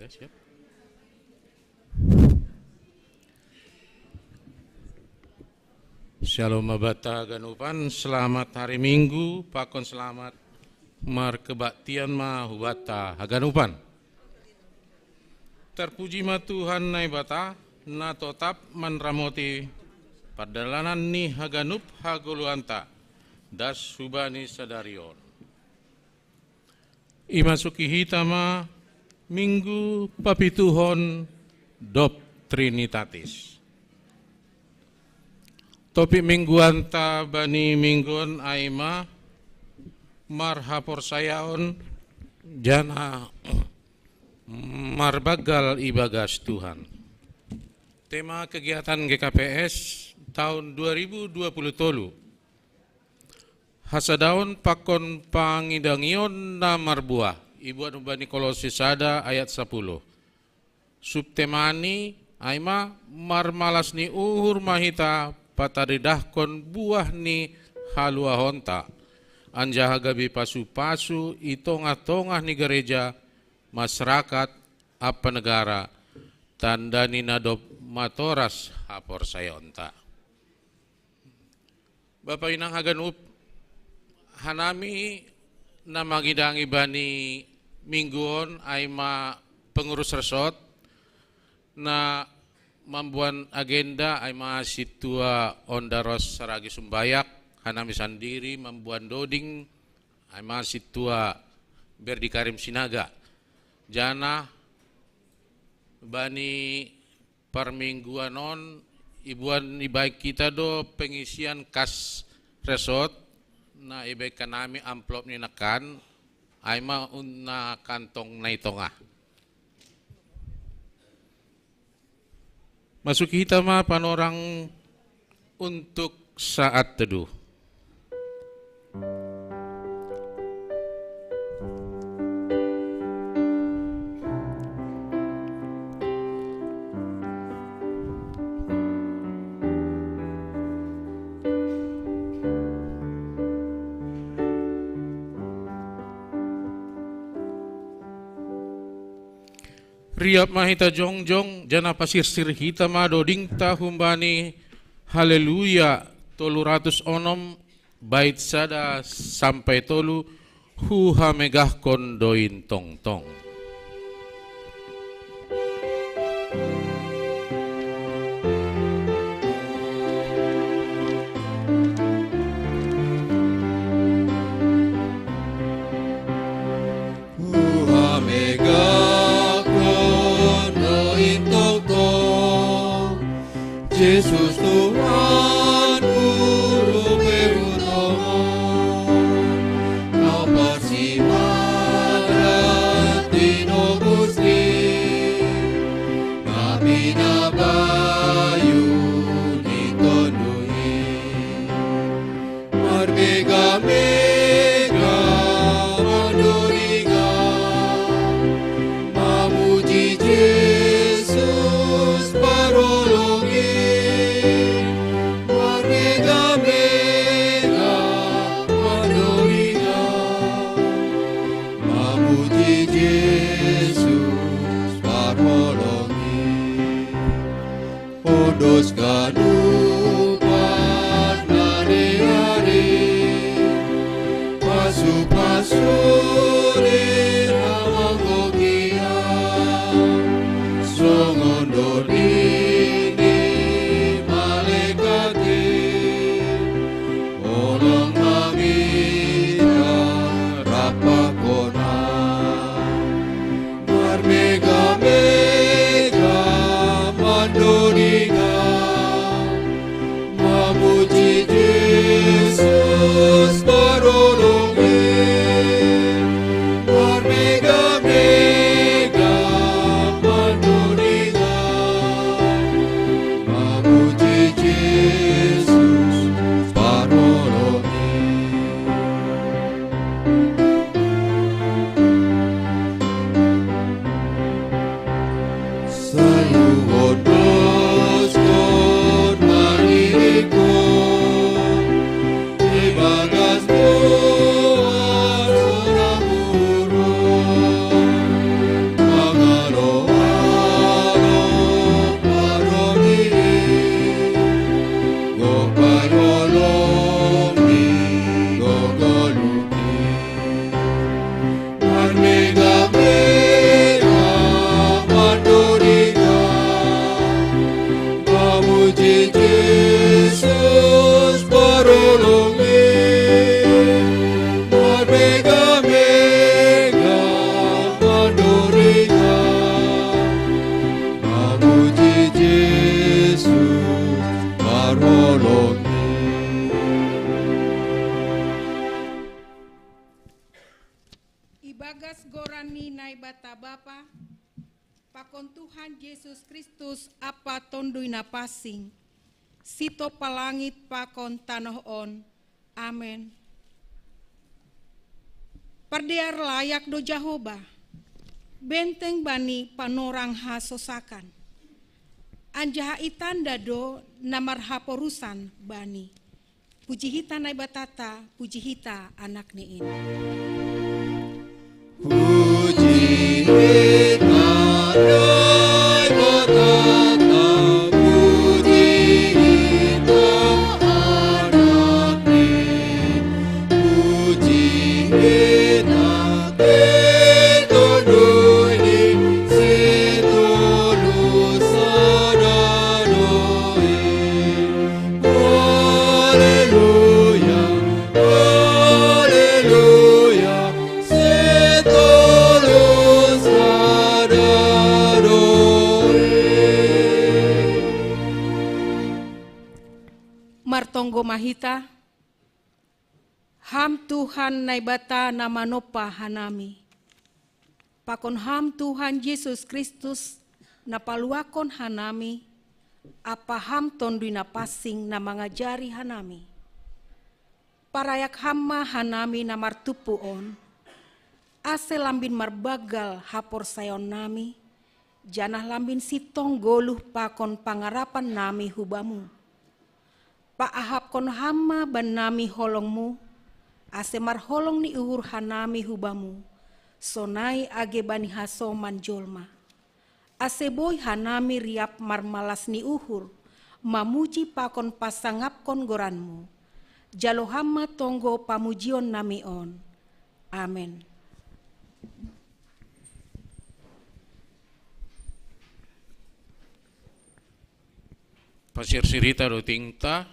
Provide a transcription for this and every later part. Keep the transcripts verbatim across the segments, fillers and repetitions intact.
Siap. Shalom ma banta haganupan, selamat hari Minggu, pakon selamat markebaktian ma hubanta haganupan. Terpuji ma Tuhan Naibata, na totap manramoti pardalanan ni haganup hagoluhanta das hubani sadari on. Imasuki hita ma Minggu papituhon dob Trinitatis. Topik mingguanta bani minggu on ai ma marhaporsayaon jana marbanggal ibagas Tuhan. Tema kegiatan G K P S tahun dua ribu dua puluh tolu. Hasadaon pakon pangidangion na marbuah, ibuat humbani Kolose sada ayat sapuluh. Subtemani ai ma marmalas ni uhur ma hita pataridahkon buah ni haluahonta, anjaha gabe pasupasu i tongah-tongah ni gareja, masarakat, ampa negara, tanda ni na dob matoras haporsayaonta. Bapa inang haganup, hanami na mangidangi bani minggu on ai ma pengurus resort, na mamboan agenda ai ma sintua Ondaros Saragi Sumbayak, hanami sandiri mamboan doding ai ma sintua Berdi Karim Sinaga. Jana bani parmingguan on ibuan ibaen hita do pengisian kas resort, na ibaen hanami amplop ni nangkan, ai ma na kantong na i tongah. Masuki hita ma panorang untuk saat teduh. Riap ma hita jongjong, jana pasirsir hita ma dodingta humbani Haleluya tolu ratus onom, bait sada sampai tolu, Huhamegahkon do in tongtong. Huhamegahkon do in tongtong, Jesus Tuhan, Guru peruntolon, na parsimadan tinobus ni, na pinabayu ni Tonduy. Marmegamega mandorigah, mamuji Jesus parholong i. Marmegamega mandorigah, mamuji Jesus parholong i. Ondos ganupan na dear i, pasupasu ni na manggoki am, songon doding ni malekat i, holong ma hita rap pakon am. Marmegamega mandorigah, mamuji Jesus parholong i. Marmegamega mandorigah, mamuji Jesus parholong i. Sai huondoskon ma diringkon, ibagas buah sorak uhur on, mangalo Yesus Kristus, Apa Tondui na Pasing, sitop pa langit pakon tanoh on. Amen. Pardear layak do Jahowa, benteng bani panorang hasosakan. Anjaha i tanda do na marhaporusan bani. Puji hita Naibatata, puji hita Anakni in. Puji hita Naibatata, puji hita Anakni, puji hita Tondui ni si tolu sada do i. Haleluya, haleluya, si tolu sada do i. Martonggo ma hita. Ham Tuhan Naibata na manompa hanami. Pakon Ham Tuhan Jesus Kristus na paluahon hanami, ampa Ham Tonduy Napansing na mangajari hanami. Parayak Ham ma hanami na martumpu on, ase lambin marbanggal haporsayaonnami, janah lambin sintong goluh pakon pangarapannami hu Bamu. Paahapkon Ham ma bannami holong-Mu, ase marholong ni uhur hanami hu Bamu, sonai age bani hasoman jolma. Ase boi hanami riap marmalas ni uhur, mamuji pakon pasangapkon goran-Mu. Jalo Ham ma tonggo pamujionnami on. Amen. Pasirsirita dodingta,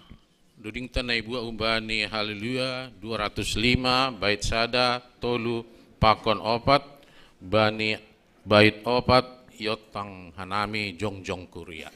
dodingta na ibuat humbani Haleluya dua ratus lima, bait sada, tolu, pakon opat, bani bait opat, iontang hanami jongjong kuria.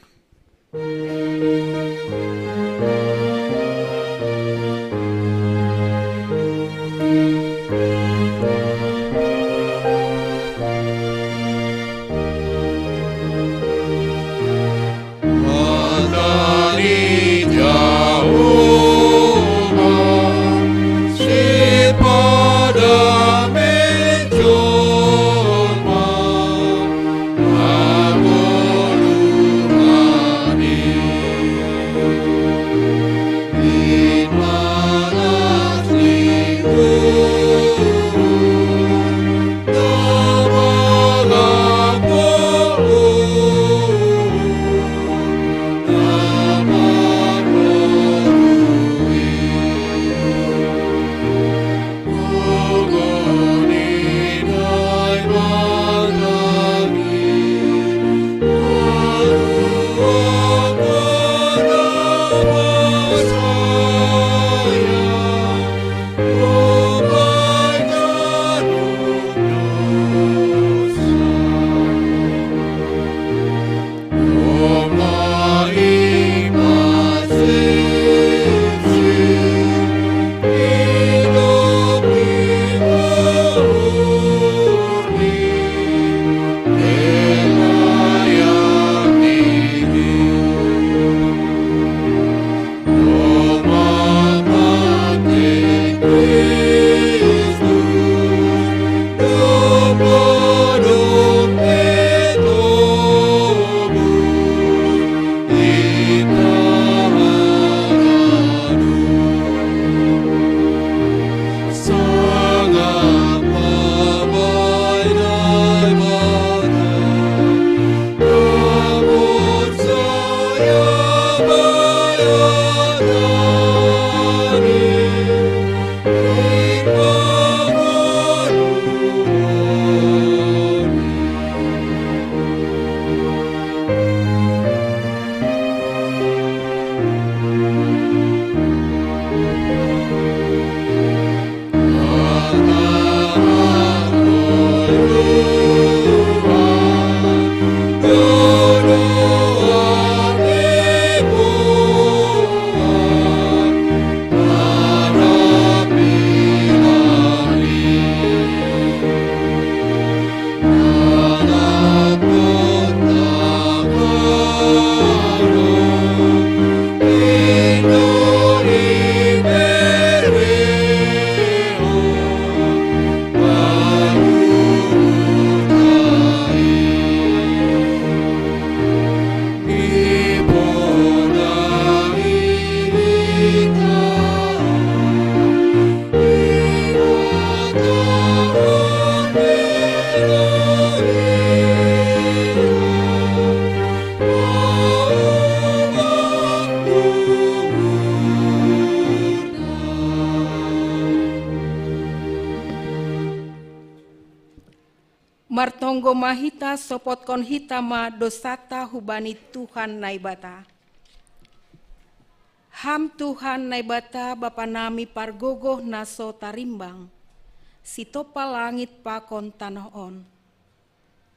Onggo ma hita sopotkon hita ma dosata hubani Tuhan Naibata. Ham Tuhan Naibata Bapa nami pargogoh na so tarimbang, sitopa langit pakon tanoh on.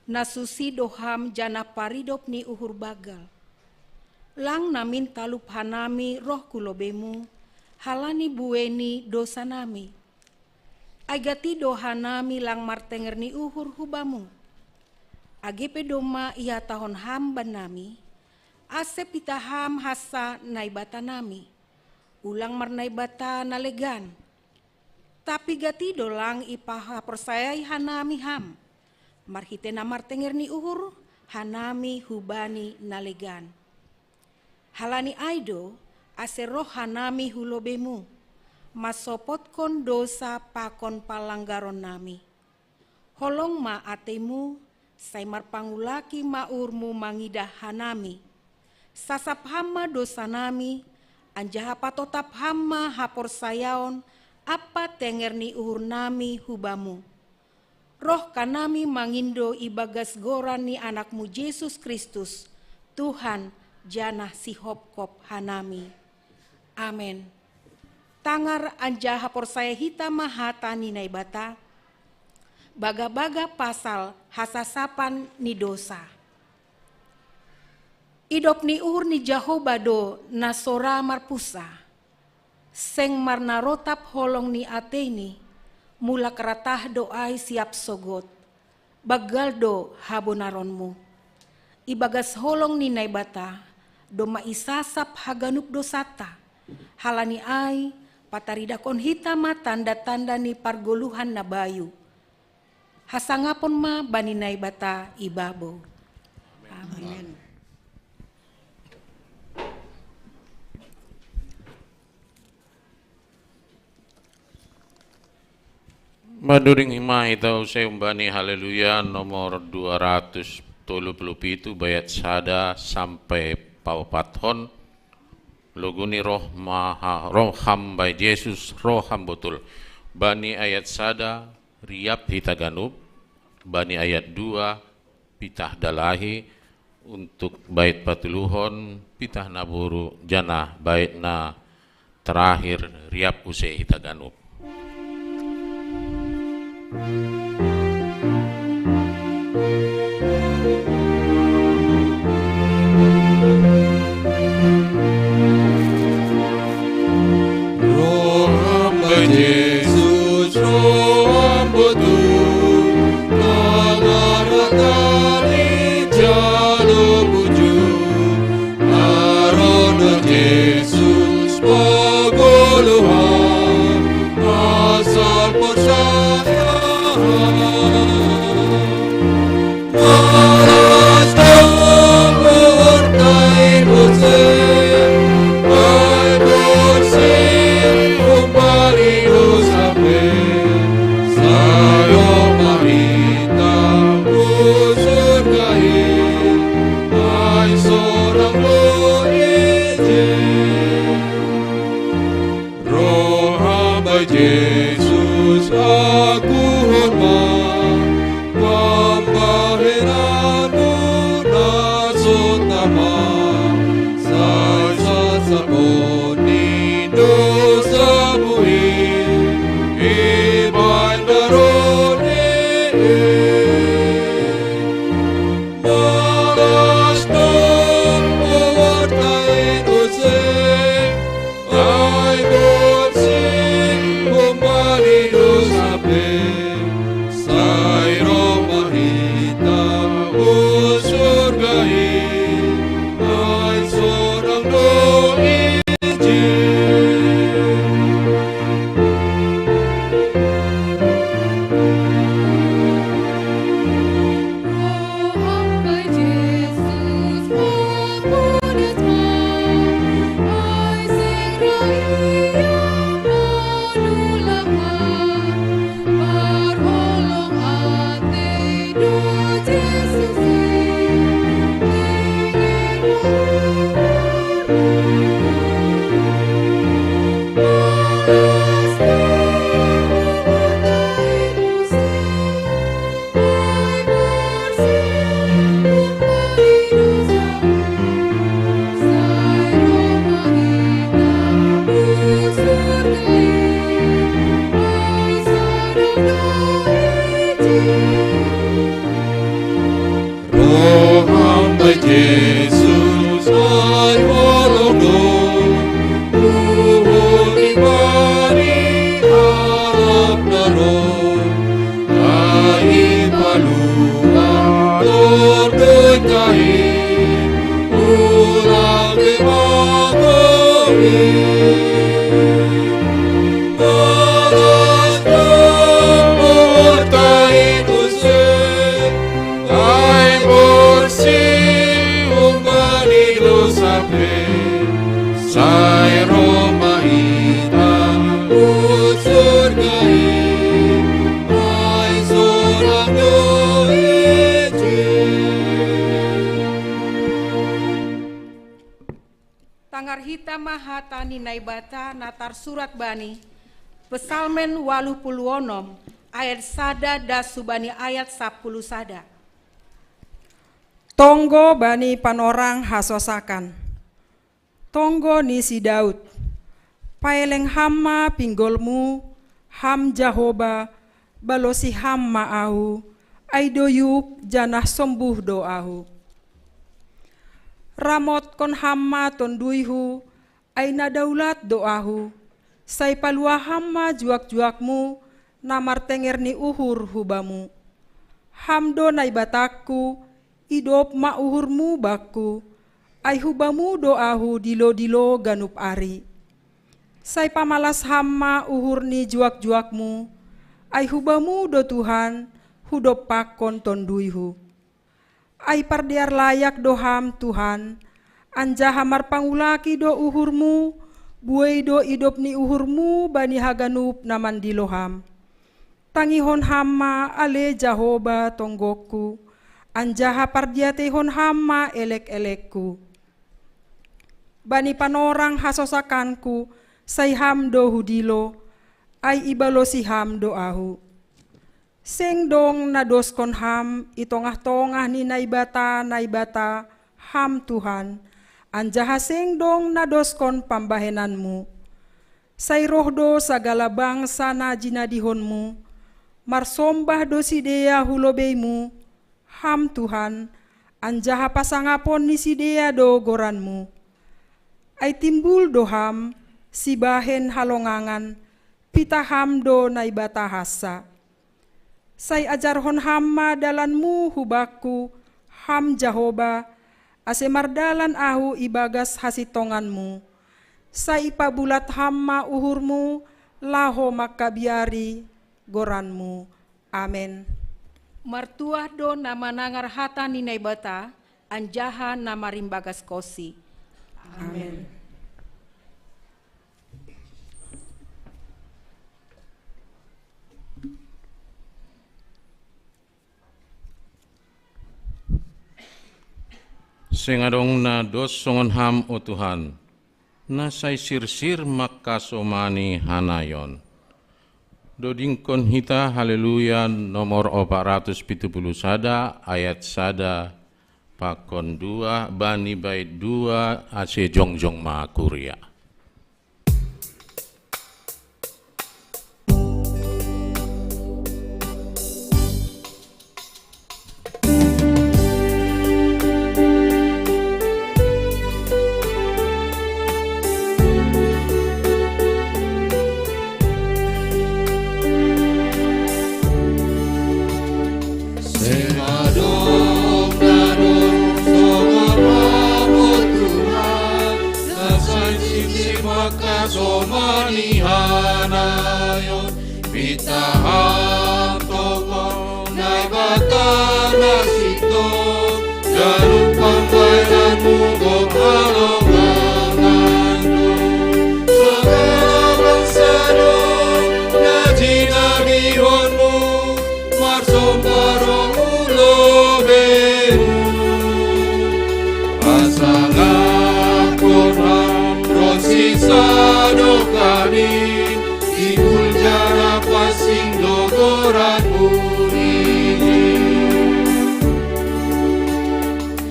Na susi do Ham janah paridop ni uhur banggal. Lang namin talup hanami roh hu lobei-Mu, halani buei ni dosa nami. Ai gati do hanami lang martenger ni uhur hu Bamu. Age pe domma ihatahon Ham bannami, ase pitah Ham hansa Naibata nami. Ulang marnaibata na legan. Tapi gati do lang ipahaporsayai hanami Ham, marhitei na martenger ni uhur hanami hubani na legan. Halani ai do, ase roh hanami hu lobei-Mu, mansopotkon dosa pakon palanggaron nami. Holong ma atei-Mu, sai marpangulaki ma uhur-Mu mangidah hanami. Sasap Ham ma dosa nami, anjaha patotap Ham ma haporsayaon ampa tenger ni uhur nami hu Bamu. Roh hanami mangindo ibagas goran ni Anak-Mu Jesus Kristus, Tuhan janah Sihopkop hanami. Amen. Tangar anjaha porsaya hita ma hata ni Naibata, bagabaga pasal hasasapan ni dosa. Idop ni uhur ni Jahowa do na so ra marpunsa. Seng marnarotap holong ni ateini, mulak ratah do ai siap sogot. Banggal do habonaron-Mu. Ibagas holong ni Naibata, domma isasap haganup dosanta. Halani ai, pataridahkon hita ma tanda-tanda ni pargoluhan na bayu. Hasangapon ma bani Naibata ibabo. Amen. Maduring hima hita use umbani Haleluya nomor dua ratus tolu puluh pitu, bayat sada sampai paopathon. Logu ni roh maha, roh Ham bae Jesus, roh Ham botul. Bani ayat sada, riap hita ganup. Bani ayat dua, pitah dalahi. Untuk bait patoluhon, pitah na boru, janah bait na terakhir, riap use hita ganup. Roh Ham bae Jesus, roh Ham botul, tangar hata ni jalo bujur, aron Jesus pagoluhan, asal porsaya. Roh Ham bae Jesus, aguhon ma pambahenan-Mu na so tama, sai sasapon ni dosa-Mu i, ibaen na roh-Ni. Malas do huorta i use, ai borsih humbani dosa pe, sai ro ma hita hu surga i, ai sonang do i. Sai Roma ita, ut surga i, ai sorang do ije. Tangar hita ma hata ni Naibata na tarsurat bani Psalmen waluh puluh onom, ayat sada das hubani ayat sapuluh sada. Tonggo bani panorang hasosakan. Tonggo ni si Daud. Paeleng ham ma pinggolmu, ham Jahoba, balosi ham ma ahu, ai doyuk janah sombuh do ahu. Ramotkon ham ma tonduyhu, ai na daulat do ahu, sai paluah ham ma juak-juakmu, na martenger ni uhur hubamu. Ham do Naibatangku, idop ma uhurmu bakku, ai hubamu do ahu dilo-dilo ganup ari. Sai pamalas ham ma uhur ni juak-juakmu, ai hubamu do Tuhan, hudompakkon tonduyhu. Ai pardear layak do ham Tuhan, anjaha marpangulaki do uhurmu, buei do idop ni uhurmu bani haganup na mandilo ham. Tangihon ham ma ale Jahoba tonggokku, anjaha pardiateihon ham ma elek-elekku. Bani panorang hasosakanku, sai ham do hudilo, ai ibalosi ham do ahu. Seng dong na doskon ham i tongah-tongah ni naibata-naibata ham Tuhan, anjaha seng dong na doskon pambahenanmu. Sai roh do sagala bangsa na jinadihonmu, marsombah do sidea hu lobeimu, ham Tuhan, anjaha pasangapon ni sidea do goranmu. Ai timbul do ham, sibahen halongangan, pitah ham do Naibata hansa. Sai ajarhon ham ma dalanmu hubakku, ham Jahoba, ase mardalan ahu ibagas hasintonganmu. Sai ipabulat ham ma uhurmu, laho mangkabiari goranmu. Amen. Martuah do na manangar hata ni Naibata, anjaha na marimbagas konsi. Amen. Seng adong na dos songon ham, o Tuhan, na sai sirsir mangkasomani hanayon. Dodingkon hita Haleluya nomor opat ratus pitu puluh sada, ayat sada pakon dua, bani bait dua, ase jongjong ma kuria. Seng adong na dong songon Ham, o Tuhan, na sai sirsir mangkasomani hanayon. Pitah Ham tongtong Naibata na sintong, ganup pambahenanmu gok halongangan do. Sagala bangsa do na jinadihonmu, marsombah roh hu lobeimu. Pasangaphon Ham ronsi sadokah ni timbul jala pansing do goranmu i.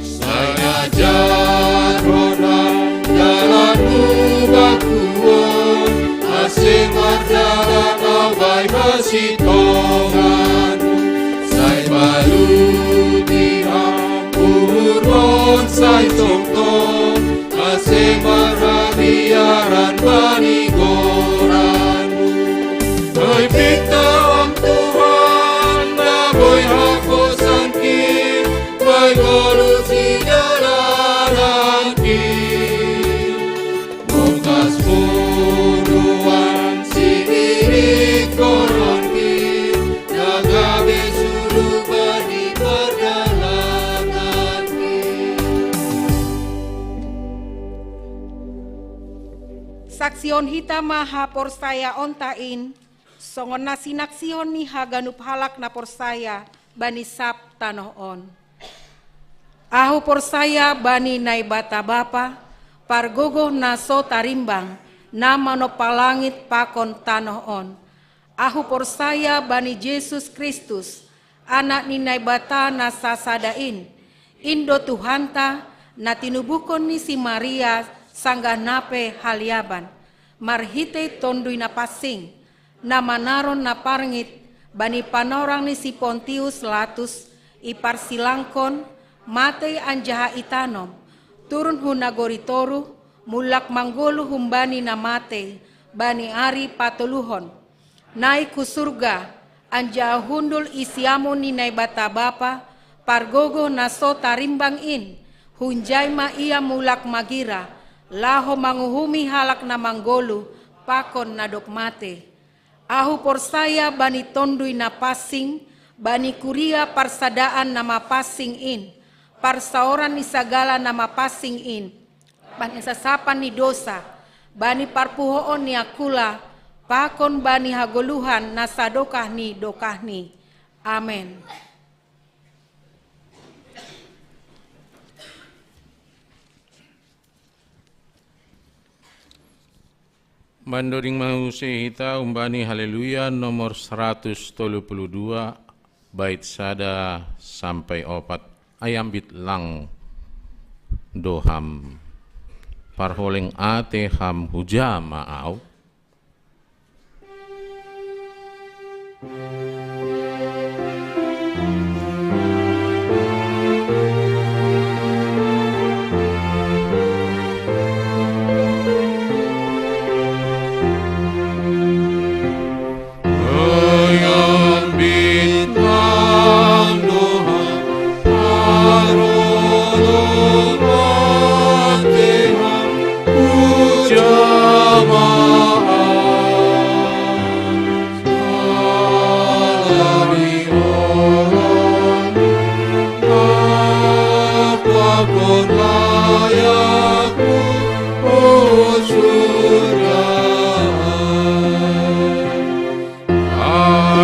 Sai ajarhon Ham dalanmu bakku on, ase mardalan ahu bahen hasintonganmu. Sai paluti Ham uhurhon sai tongtong, ase marhabiaran bani goranmu. Ai pitah Ham Tuhan, na boi haposanki, bahen goluh sidalananki. Bongkasmu nuan sihiringkononki, na gabe sulu bani pardalananki. Saksihon hita ma haporsayaonta in, songon na sinaksihon ni haganup halak na porsaya bani sab tanoh on. Ahu porsaya bani Naibata Bapa, pargogoh na so tarimbang, na manompa langit pakon tanoh on. Ahu porsaya bani Jesus Kristus, Anak ni Naibata na sasada in. In do Tuhanta, na tinubuhkon ni si Maria sanggah na pe haliaban, marhitei Tonduy Napansing, na manaron na parngit bani panorang ni si Pontius Latus, iparsilangkon, matei anjaha itanom, turun hu nagori toruh, mulak manggoluh humbani na matei, bani ari patoluhon. Naik hu surga, anjaha hundul i siamun ni Naibata Bapa, pargogoh na so tarimbang in, hunjai ma ia mulak magira, laho manguhumi halak na manggoluh, pakon na dob matei. Ahu porsaya bani Tonduy Napansing, bani kuria parsadaan na mapansing in, parsaoran ni sagala na mapansing in, bani sasapan ni dosa, bani parpuhoon ni angkula, pakon bani hagoluhan na sadokah ni dokahni. Amen. Mandoding ma muse hita humbani Haleluya nomor seratus tolu puluh dua, bait sada sampai opat. Ai ambit lang do ham, parholeng atei ham, huja ma au.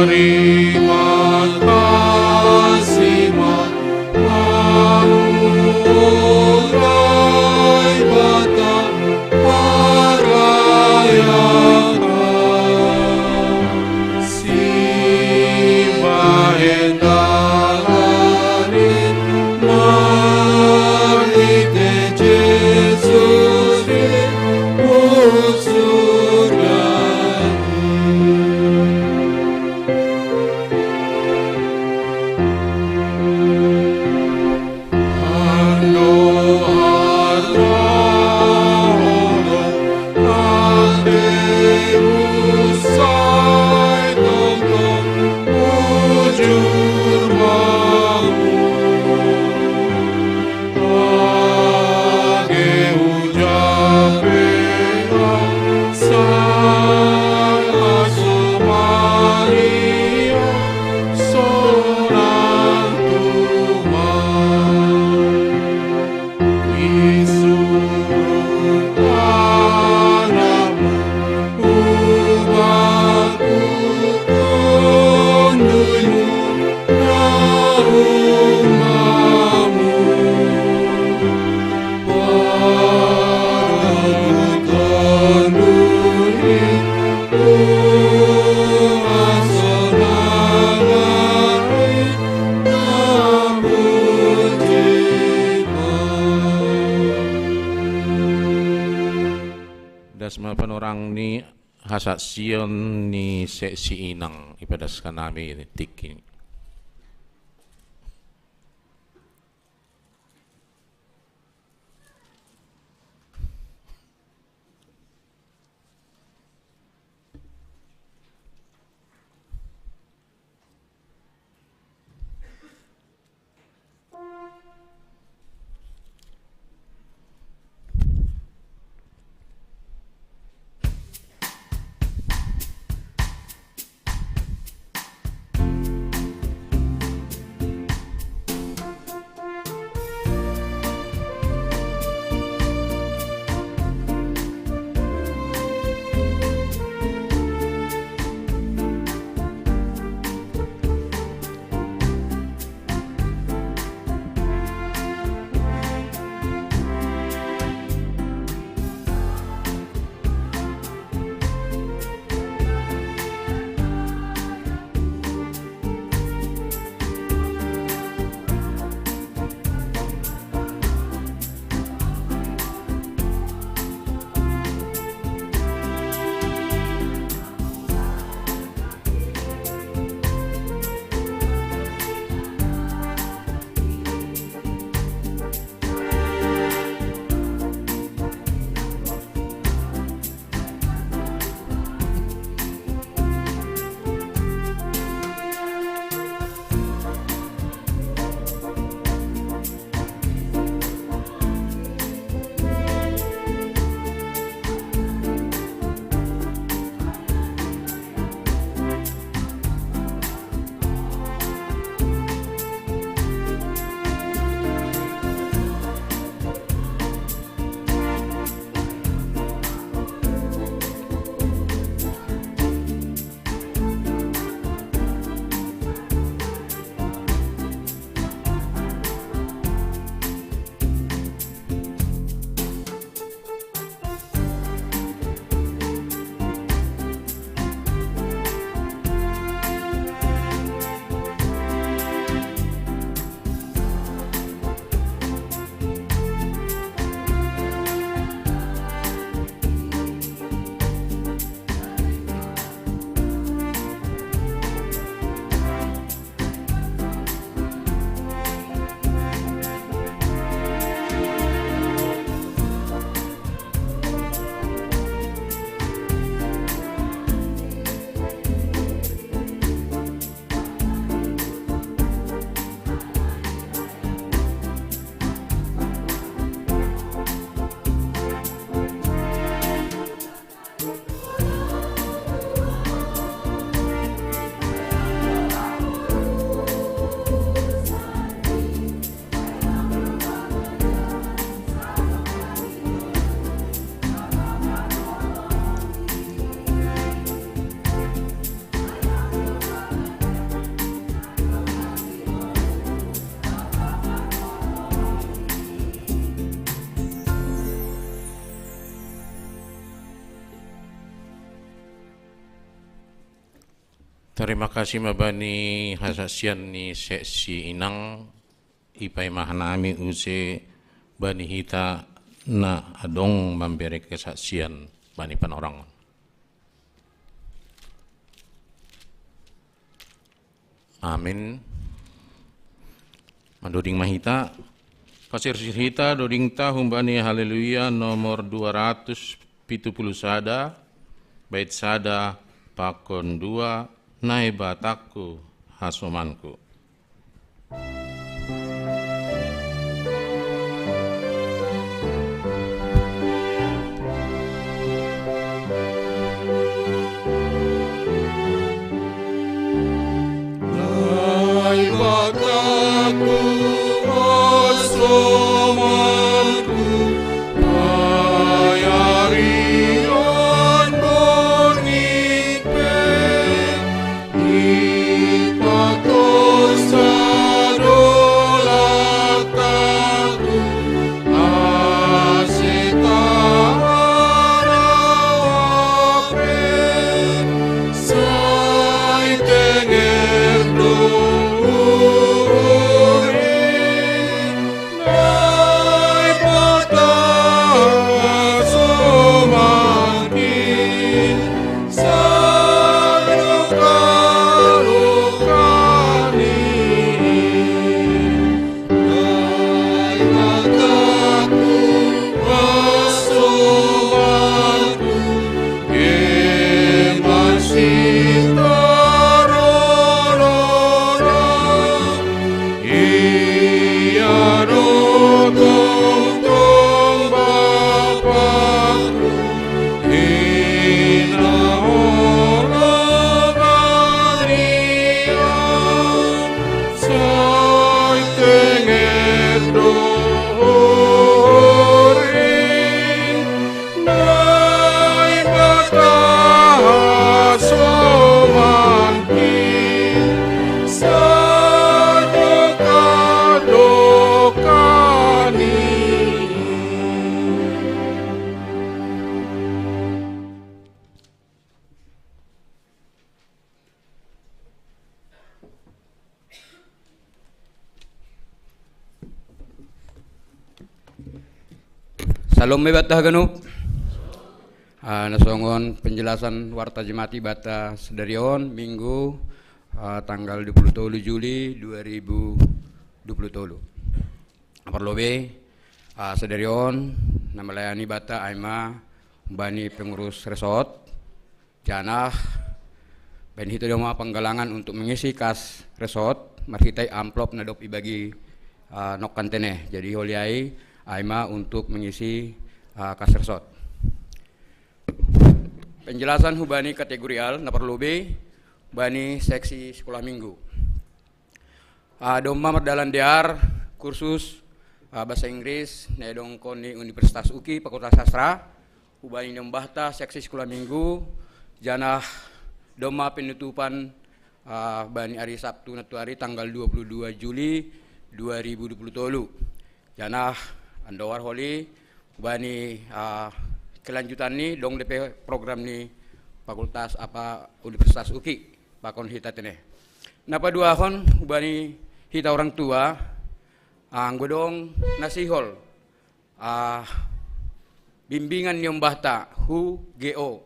Terima kasih, Mamurai Bata, parayakan simbahen dalanin, marhitei Jesus, surga. Das ma panorang ni hasaksian ni seksi inang, ipadas hanami tingki. Tarima kasih ma bani hasaksian ni seksi inang, i paima hanami use bani hita na adong mambere kesaksian bani panorangon. Amin. Mandoding ma hita, pasirsir hita dodingta humbani Haleluya nomor dua ratus pitu puluh sada, bait sada pakon dua, Naibataku hasomanku. Salom ma banta haganup. Ah, na songon penjelasan warta Jemati banta sadari on, Minggu, ah, tanggal dua puluh tolu Juli dua ribu dua puluh tolu. Parlobei, ah, sadari on na melayani banta ai ma bani pengurus resort, janah baen hita do ma panggalangan untuk mengisi kas resort marhitei amplop na dob ibagi, ah, nongkan tene. Jadi holi ai, ai ma untuk mengisi, ah, kas resort. Penjelasan hubani kategorial na parlobei bani seksi sekolah minggu. Ah, domma mardalan dear kursus, ah, bahasa Inggris na iadongkon ni Universitas UKI Fakultas Sastra, hubani niombahta seksi sekolah minggu, janah domma penutupan, ah, bani ari Sabtu nantuari tanggal dua puluh dua Juli dua ribu dua puluh tolu. Janah andohar holi hubani, ah, kelanjutan ni dong dope program ni fakultas apa Universitas UKI pakon hita tene. Na paduahon hubani hita orang tua, anggo dong na sihol, ah, bimbingan niombahta hu G O.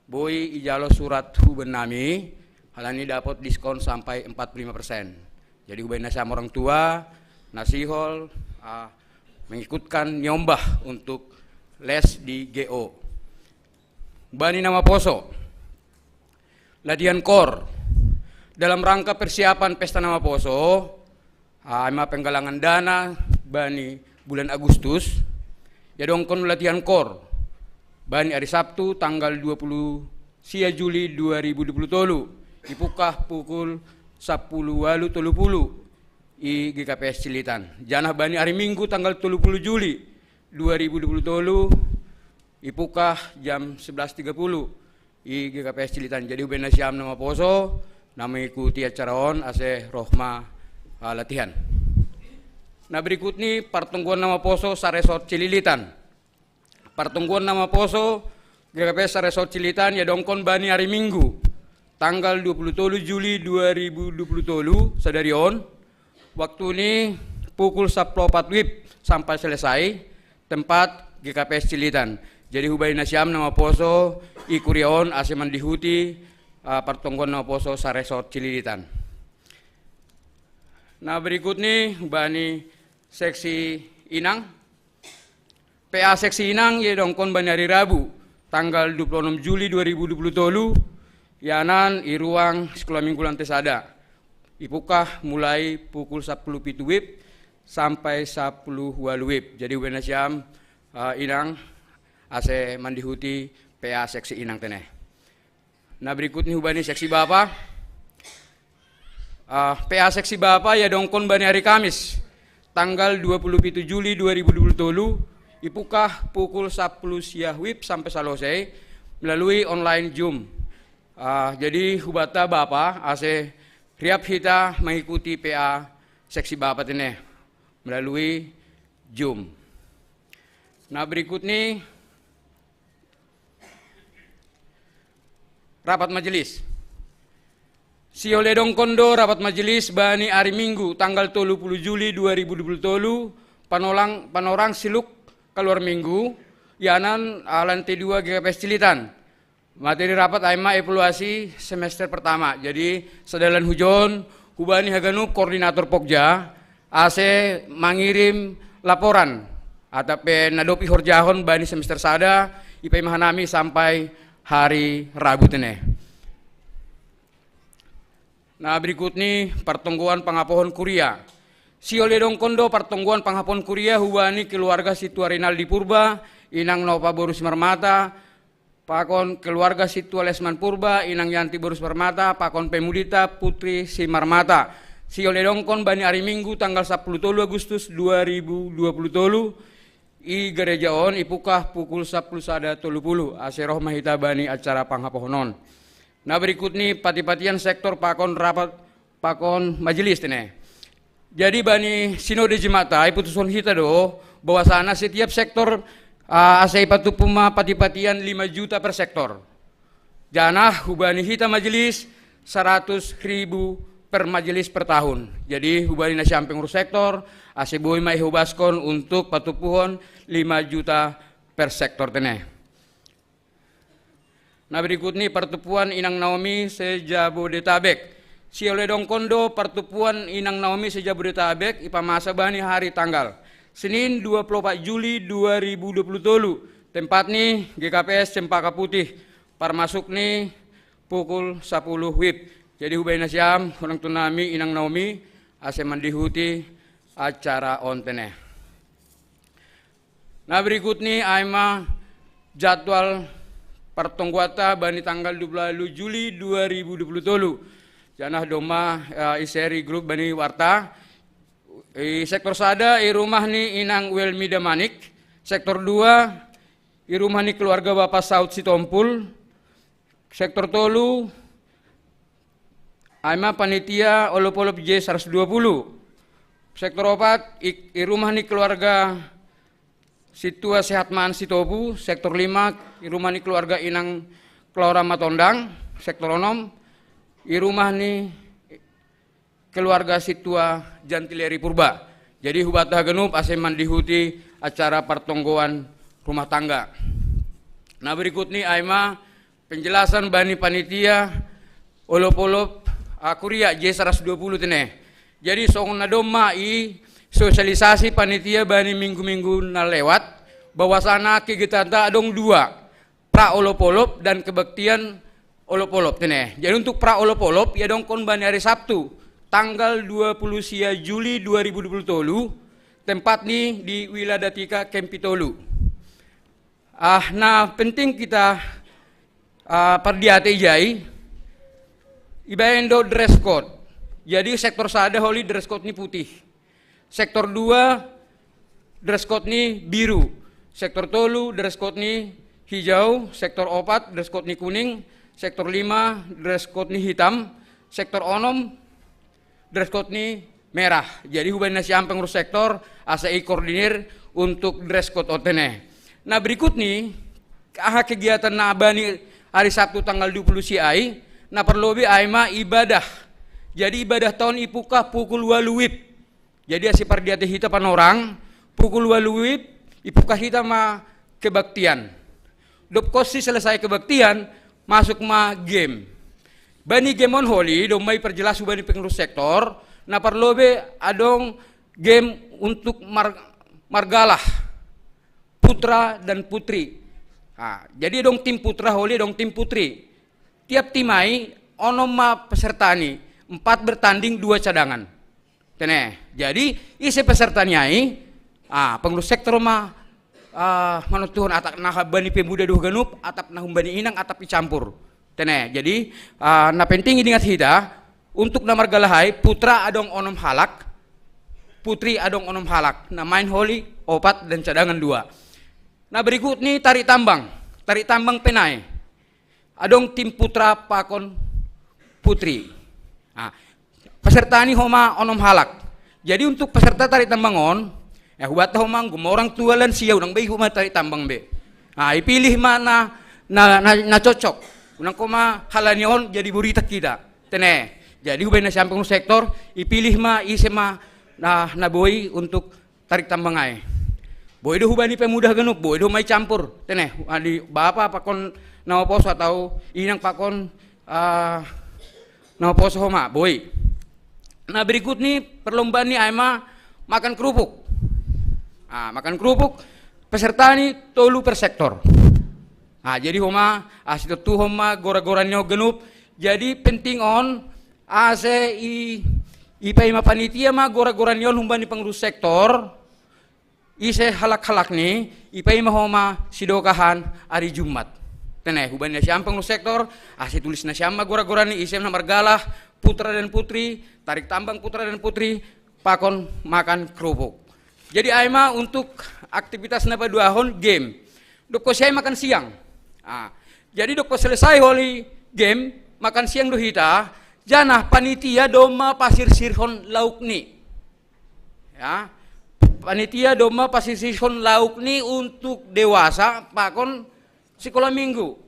Boi ijalo surat hu bannami, halani dapot diskon sampai empat puluh lima persen. Jadi hubani nasiam orang tua na sihol, ah, mengikutkan niombah untuk les di G O. Bani na maposo. Latihan kor. Dalam rangka persiapan pesta na maposo, ah, ai ma penggalangan dana bani bulan Agustus, iadongkon latihan kor bani ari Sabtu tanggal dua puluh sia Juli dua ribu dua puluh tolu, ipungkah pukul sampulu ualu tolu pulu i G K P S Cililitan. Janah bani ari Minggu tanggal tolu pulu Juli dua ribu dua puluh tolu, ipungkah jam sebelas tiga puluh i G K P S Cililitan. Jadi hubani nasiam na maposo na mengikuti acara on ase roh ma, ah, latihan. Na berikut ni partonggoan na maposo saresort Cililitan. Partonggoan na maposo G K P S saresort Cililitan iadongkon bani ari Minggu Tanggal dua puluh tolu Juli dua ribu dua puluh tolu, sadari on, waktu ni pukul sapuluh opat wib sampai selesai, tempat G K P S Cililitan. Jadi hubani nasiam na maposo i kuria on ase mandihuti uh, partonggoan na maposo saresort Cililitan. Nah, berikut ni hubani seksi Inang. P A seksi Inang ia dongkon bani hari Rabu, tanggal dua puluh enam Juli dua ribu dua puluh tolu, ianan i ruang sekolah minggu lantai sada. Ipukah mulai pukul sapuluh pitu wib sampai sapuluh walu wib. Jadi hubani nasiam uh, Inang ase mandihuti P A seksi Inang tene. Nah, berikut ni hubani seksi Bapa. Uh, P A seksi Bapa ia dongkon bani hari Kamis, tanggal dua puluh pitu Juli dua ribu dua puluh tolu, ipukah pukul sapuluh siah wib sampai salosei melalui online Zoom. Uh, jadi hubata Bapa ase riap hita mengikuti P A seksi Bapa tene melalui Zoom. Nah, berikut ni rapat majelis. Siole dongkon do rapat majelis bani hari Minggu tanggal tolu puluh Juli dua ribu dua puluh tolu, panolang panorang siluk kaluar minggu, ianan uh, lantai dua G K P S Cililitan. Materi rapat ai ma evaluasi semester pertama. Jadi sadalan hujon hubani haganup koordinator Pokja ase mangirim laporan atau pe na dopi horjahon bani semester sada, ipa imahanami sampai hari Rabu tene. Nah, berikut ni partonggoan pangapohon kuria. Siole dongkon do partonggoan pangapohon kuria hubani keluarga Situa Rinaldi Purba, Inang Nova boru Simarmata, pakon keluarga Situa Lesman Purba, Inang Yanti boru Simarmata, pakon pemudita Putri Simarmata. Siole dongkon bani hari Minggu tanggal sapuluh tolu Agustus dua ribu dua puluh tolu, i gereja on ipukah pukul sapuluh sada tolu puluh, ase roh ma hita bani acara pangapohon on. Nah, berikut ni pati-patian sektor pakon rapat pakon majelis tene. Jadi bani sinode Jemaat ai putuson hita do bahwasana setiap sektor uh, ase ipatupu ma pati-patian lima juta per sektor. Janah hubani hita majelis saratus ribu per majelis per tahun. Jadi hubani nasiam pengurus sektor ase boi ma ihobaskon untuk patupuhon lima juta per sektor tene. Nah, berikut ni partupuan Inang Naomi se-Jabodetabek. Siole dongkon do partupuan Inang Naomi se-Jabodetabek ipamasa bani hari tanggal Senin dua puluh opat Juli dua ribu dua puluh tolu. Tempat ni G K P S Cempaka Putih. Parmasuk ni pukul sapuluh wib. Jadi hubani nasiam orang tua nami Inang Naomi ase mandihuti acara on tene. Nah, berikut ni ai ma jadwal partonggoanta bani tanggal dua puluh walu Juli dua ribu dua puluh tolu. Janah domma uh, iseri grup bani warta. I sektor sada i rumah ni Inang Welmida Manik. Sektor dua i rumah ni keluarga Bapak Saud Sitompul. Sektor tolu ai ma panitia olop-olop J seratus dua puluh. Sektor opat i, i rumah ni keluarga Situa Sehatman Sitobu. Sektor lima i rumah ni keluarga Inang Klaura Matondang. Sektor onom i rumah ni keluarga Situa Jantileri Purba. Jadi hubata haganup ase mandihuti acara partonggoan rumah tangga. Nah, berikut ni ai ma penjelasan bani panitia olop-olop uh, kuria J seratus dua puluh tene. Jadi songon na domma i sosialisasi panitia bani minggu-minggu na lewat bahwasana kegiatanta adong dua, pra olop-olop dan kebaktian olop-olop tene. Jadi untuk pra olop-olop ia dongkon bani hari Sabtu tanggal dua puluh sia Juli dua ribu dua puluh tolu, tempat ni di Wiladatika Kempitolu. Ah, na penting kita uh, pardiate ijai, ibaen do dress code. Jadi sektor sada holi dress code ni putih. Sektor dua dress code ni biru. Sektor tolu dress code ni hijau. Sektor opat dress code ni kuning. Sektor lima dress code ni hitam. Sektor onom dress code ni merah. Jadi hubani nasiam pengurus sektor asa i koordinir untuk dress code on tene. Nah, berikut ni aha kegiatan na bani hari Sabtu tanggal dua puluh sia i. Na parlobi ai ma ibadah. Jadi ibadah taon ipuka pukul walu wib. Jadi asi pardiate hita panorang, pukul walu wib ipuka hita ma kebaktian. Dob kosi selesai kebaktian, masuk ma game. Bani game on holi, domma iperjelas hubani pengurus sektor, na parlobi adong game untuk mar, margalah putra dan putri. Nah, jadi adong tim putra holi, adong tim putri. Tiap tim ai onom ma peserta ni, empat bertanding, dua cadangan. Tene. Jadi ise peserta ni ai, ah, pengurus sektor ma, ah, manontuhon atap na humbani pemuda do haganup, atap na humbani inang, atap icampur. Tene. Jadi, ah, na penting idingat hita, untuk na margalah ai, putra adong onom halak, putri adong onom halak. Na main holi opat dan cadangan dua. Na berikut ni tarik tambang. Tarik tambang pe nai. Adong tim putra pakon putri. Ah, peserta ni homa onom halak. Jadi untuk peserta tarik tambang on, ya, hubatta homa anggo ma orang tua lansia, unang be ihut ma tarik tambang be. Ah, ipilih ma na, na, na, na cocok. Unang homa halani on jadi boritan hita. Tene. Jadi hubaen nasiam pengurus sektor, ipilih ma ise ma na, na boi untuk tarik tambang ai. Boi do hubani pemuda haganup, boi do homa icampur. Tene, adi bapa pakon na maposo atau inang pakon, ah, na maposo homa, boi. Na berikut ni perlombaan ni ai ma makan kerupuk. Ah, makan kerupuk, peserta ni tolu per sektor. Ah, jadi homa, ah, asi tontuhon ma gora-gora ni on ganup. Jadi penting on, ase i, ipaima panitia ma gora-gora ni on humbani pengurus sektor, ise halak-halak ni, ipaima homa sidokahan ari Jumat. Tene, hubani nasiam pengurus sektor, ase tulis nasiam ma gora-gora ni, ise na margalah, putra dan putri, tarik tambang putra dan putri, pakon makan kerupuk. Jadi ai ma untuk aktivitas na paduahon game. Dob kosi ai makan siang. Ah, jadi dob selesai holi game, makan siang do hita, janah panitia domma pasirsirhon lauk ni. Ya. Panitia domma pasirsirhon lauk ni untuk dewasa pakon sekolah minggu.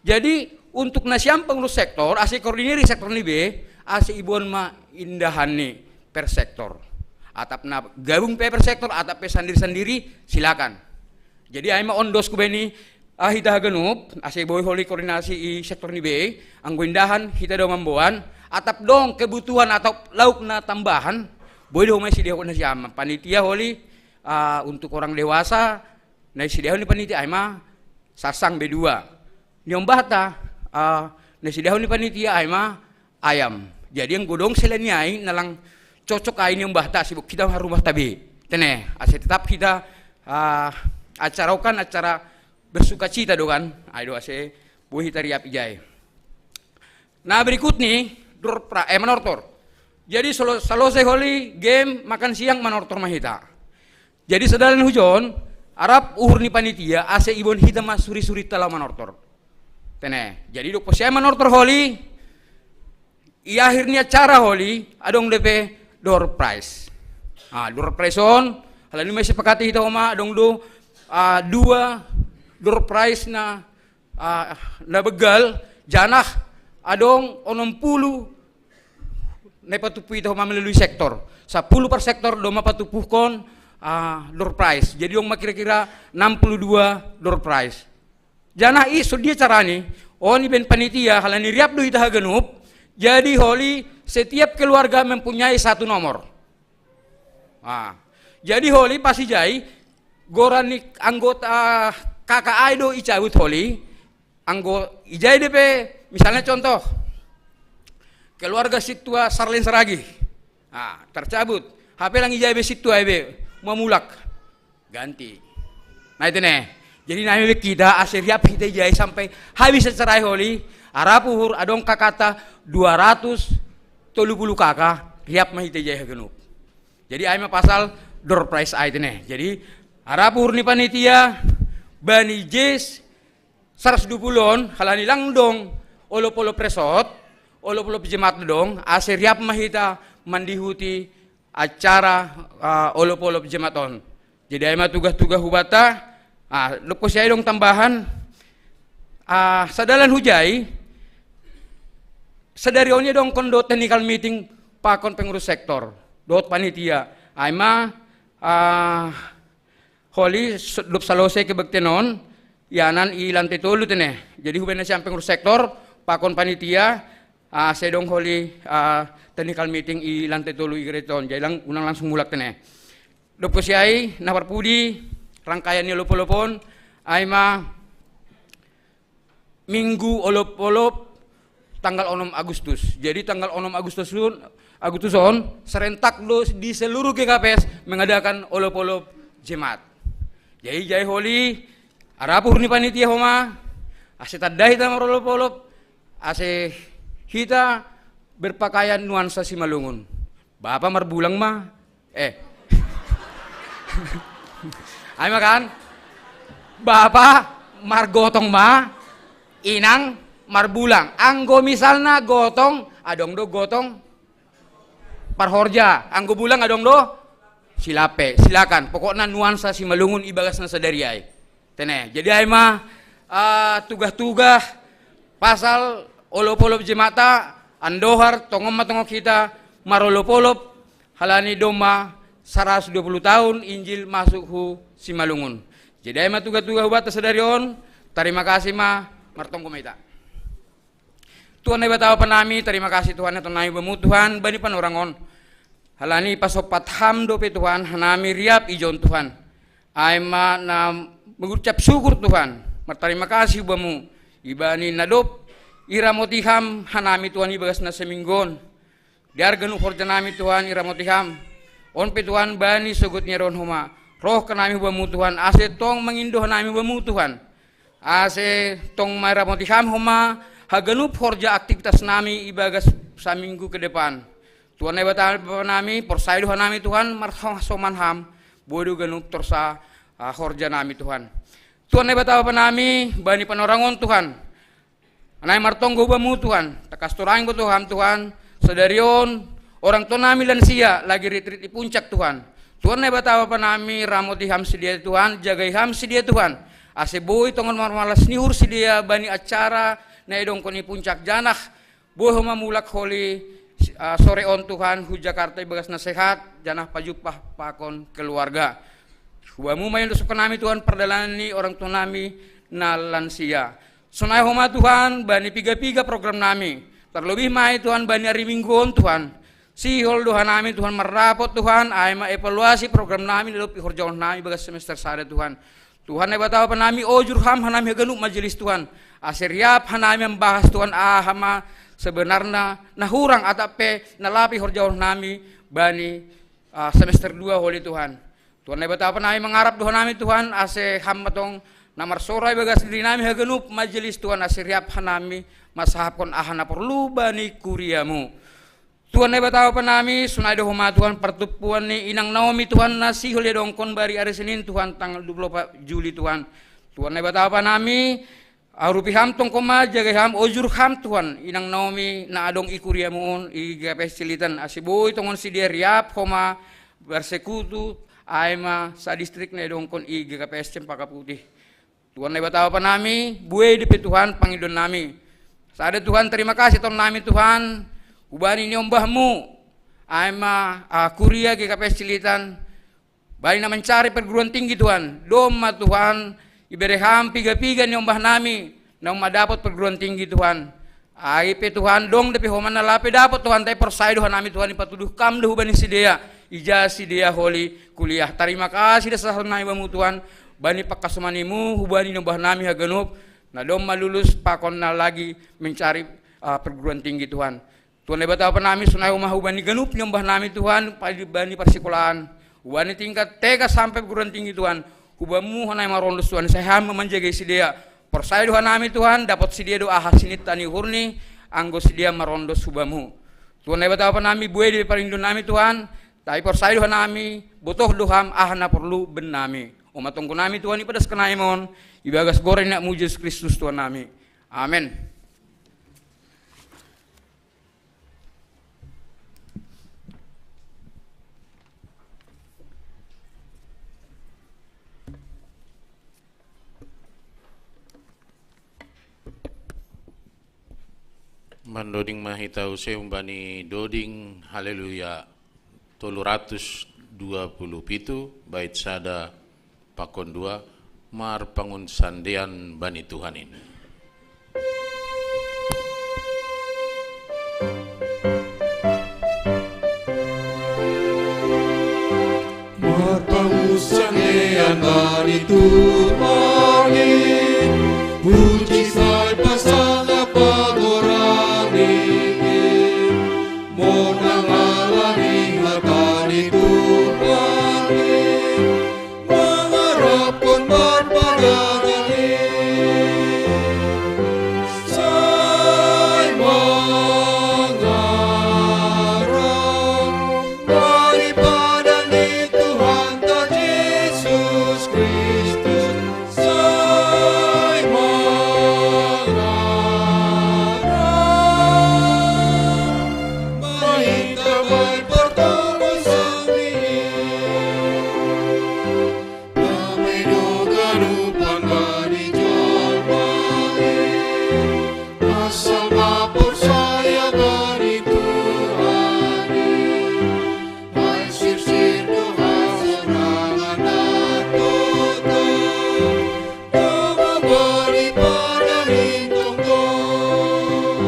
Jadi untuk nasiam pengurus sektor, ase koordinir sektor ni be, ase iboan ma indahan ni per sektor. Atap na gabung pe per sektor, atap pe sandiri-sandiri, silakan. Jadi ai ma on dosku be ni, ah, hita haganup, ase boi holi koordinasi i sektor ni be, anggo indahan hita do mamboan, atap adong kebutuhan atau lauk na tambahan, boi do homa isidehon nasiam. Panitia holi, ah, untuk orang dewasa, na isidehon ni panitia ai ma sarsang be dua. Ni ombahta, ah, na isidehon ni panitia ai ma ayam. Jadi anggo adong selain ni ai, na lang cocok ai ni ombahta, sibuk hita marumah tabe. Tene, ase tetap hita, ah, acara on kan acara bersukacita do kan, ai do ase boi hita riap ijai. Na berikut ni, door pri, eh, manortor. Jadi salo, salose holi game makan siang, manortor ma hita. Jadi sadalan hujon, arap uhur ni panitia, ase iboan hita ma suri-suri tala manortor. Tene. Jadi dob posi ai manortor holi, i akhir ni acara holi, adong dope door prize. Ah, door prize on, halani ma isepakati hita homa, adong do, ah, dua door prize na, ah, na begal, janah adong onom pulu na ipatumpu hita homa melalui sektor. Sapuluh per sektor domma patumpuhon, ah, door prize. Jadi adong ma kira-kira enam puluh dua door prize. Janah i songon dia carani, on ibaen panitia, halani riap do hita haganup, jadi holi setiap keluarga mempunyai satu nomor. Ah, jadi holi pas ijai, gora ni anggota, ah, K K A i do icabut holi, anggo ijai dope, misalna contoh, keluarga Situa Sarlen Saragih. Ah, tercabut. Hape lang ijai be Situa i be, mamulak. Ganti. Na i tene. Jadi na i be hita, ase riap hita ijai sampai habis acara i holi, arap uhur adong K K-ta dua ratus tolu pulu K K, riap ma hita ijai haganup. Jadi ai ma pasal door prize ai tene. Jadi arap uhur ni panitia, bani jez saratus dua pulu on, halani lang adong olop-olop resort, olop-olop jemaat do adong, ase riap ma hita mandihuti acara, ah, olop-olop jemaat on. Jadi ai ma tugas-tugas hubanta, ah, dob posi ai adong tambahan, ah, sadalan hujai, Sadari on iadongkon do technical meeting pakon pengurus sektor dohot panitia. Ai ma, ah, holi s-, dob salose kebaktian on, ianan i lantai tolu tene. Jadi hubaen nasiam pengurus sektor pakon panitia, ah, sai dong holi, ah, technical meeting i lantai tolu i gereja on. Jadi lang-, unang langsung mulak tene. Dob husiai, na parpudi, rangkaian ni olop-olop on, ai ma Minggu olop-olop tanggal onom Agustus. Jadi tanggal onom Agustus on, Agustus on, serentak do di seluruh G K P S mengadakan olop-olop jemaat. Jadi, jadi holi, arapuhur ni panitia homa, ase tanda hita marolop-olop, ase hita berpakaian nuansa Simalungun. Bapa marbulang ma, eh. Ai ma kan? Bapa margotong ma, inang marbulang. Anggo misalna gotong, adong do gotong parhorja. Anggo bulang adong do silape. Silakan. Pokokna nuansa Simalungun i bagas na sadari ai. Tene. Jadi ai ma, ah, tugah-tugah pasal olop-olop jemaat, andohar tongon ma tongon hita marolop-olop, halani domma saratus dua puluh tahun Injil masuk hu Simalungun. Jadi ai ma tugah-tugah hubanta sadari on, tarima kasih ma, martonggo ma hita. Tuhan Naibata Bapa nami, tarima kasih Tuhan, hatoron nami Bamu Tuhan, bani panorang on. Halani pasompat Ham dope Tuhan, hanami riap ijon Tuhan. Ai ma na mengucap syukur Tuhan, martarima kasih Bamu, ibani na dob iramoti Ham hanami Tuhan i bagas na seminggu on. Di ari ganup horja nami Tuhan iramoti Ham. On pe Tuhan bani sogot ni ari on homa, roh hanami hu Bamu Tuhan, ase tong mangindo hanami hu Bamu Tuhan. Ase tong mairamoti Ham homa, haganup horja aktivitas nami i bagas saminggu ke depan. Tuhan Naibata Bapa nami, porsaya do hanami Tuhan, marhasoman Ham, boi do ganup torsa, ah, horja nami Tuhan. Tuhan Naibata Bapa nami, bani panorang on Tuhan, hanami martonggo hu Bamu Tuhan, tangkas torang iboto Ham Tuhan, sadari on, orang tua nami lansia, lagi retreat di puncak Tuhan. Tuhan Naibata Bapa nami, ramoti Ham sidea Tuhan, jagai Ham sidea Tuhan. Ase boi tongon marmalas ni uhur sidea bani acara na iadongkon i puncak janah boi homa mulak holi, ah, sore on Tuhan hu Jakarta i bagas na sehat, janah pajumpah pakon keluarga. Hu Bamu ma iendoshonon nami Tuhan pardalanan ni orang tua nami na lansia. Sonai homa Tuhan, bani piga-piga program nami. Tarlobih ma i Tuhan, bani ari Minggu on Tuhan. Sihol do hanami Tuhan mardapot Tuhan, ai ma evaluasi program nami na dob ihorjahon nami bagas semester sada Tuhan. Tuhan Naibata Bapa nami, ojur Ham hanami haganup majelis Tuhan. Ase riap hanami mambahas Tuhan aha ma sebenarna na hurang atap pe na lape ihorjahon nami bani, ah, semester dua holi Tuhan. Tuhan Naibata Bapa nami, mangarap do hanami Tuhan, ase Ham ma tong na marsora i bagas diri nami haganup majelis Tuhan, ase riap hanami mansahapkon aha na porlu bani kuria-Mu. Tuhan Naibata Bapa nami, sonai do homa Tuhan partumpuan ni inang Naomi Tuhan na sihol iadongkon bari ari Senin Tuhan tanggal dua puluh opat Juli Tuhan. Tuhan Naibata Bapa nami, urupi Ham tongtong ma, jagai Ham, ojur Ham Tuhan, inang Naomi na adong i kuria-Mu on i G K P S Cililitan, ase boi tongon sidea riap homa bersekutu, ai ma sadistrik na iadongkon i G K P S Cempaka Putih. Tuhan Naibata Bapa nami, buei dope Tuhan pangidoan nami. Sada Tuhan, tarima kasih hatoron nami Tuhan, hubani niombah-Mu, ai ma, ah, kuria G K P S Cililitan, bani na mancari perguruan tinggi Tuhan, domma Tuhan, ibere Ham piga-piga niombah nami, naung mandapot perguruan tinggi Tuhan. Ai pe Tuhan, dong dope homa na lape dapot Tuhan, tapi porsaya do hanami Tuhan, ipatuduh Kam do hubani sidea, ijah sidea holi kuliah. Tarima kasih do sasahut nami Bamu Tuhan, bani panghasoman-Mu, hubani niombah nami haganup, na domma lulus pakon na lagi mencari, ah, perguruan tinggi Tuhan. Tuhan Naibata Bapa nami, sonai homa hubani ganup niombah nami Tuhan, bani parsikolaan, hubani tingkat T K sampe perguruan tinggi Tuhan, hu Bamu hanami marondos Tuhan, sai Ham ma manjagai sidea. Porsaya do hanami Tuhan, dapot sidea do aha sininta ni uhurni, anggo sidea marondos hu Bamu. Tuhan Naibata Bapa nami, buei dope pangidoan nami Tuhan, tapi porsaya do hanami, botoh do Ham aha na porlu bennami. On ma tonggo nami Tuhan, ipadas hanami ma on, ibagas goar ni Anak-Mu Jesus Kristus Tuhan nami. Amen. Mandoding ma hita use humbani doding Haleluya tolu ratus dua puluh pitu, bait sada pakon dua, marpangunsandean bani Tuhan in. Marpangunsandean bani Tuhan in, puji sai pasangapan goran i. Monang ala ni hata ni Tuhan i, mangarapkon marpadan i. Sai mangarap marpadan i Tuhanta Jesus Kristus. Sai mangarap ma hita bai partomusan i. Damai dohot ganupan bani jolma i, asal ma porsaya bani Tuhan i. Ai sirsir do hasorangan na tongtong, do mambari padan i tongtong.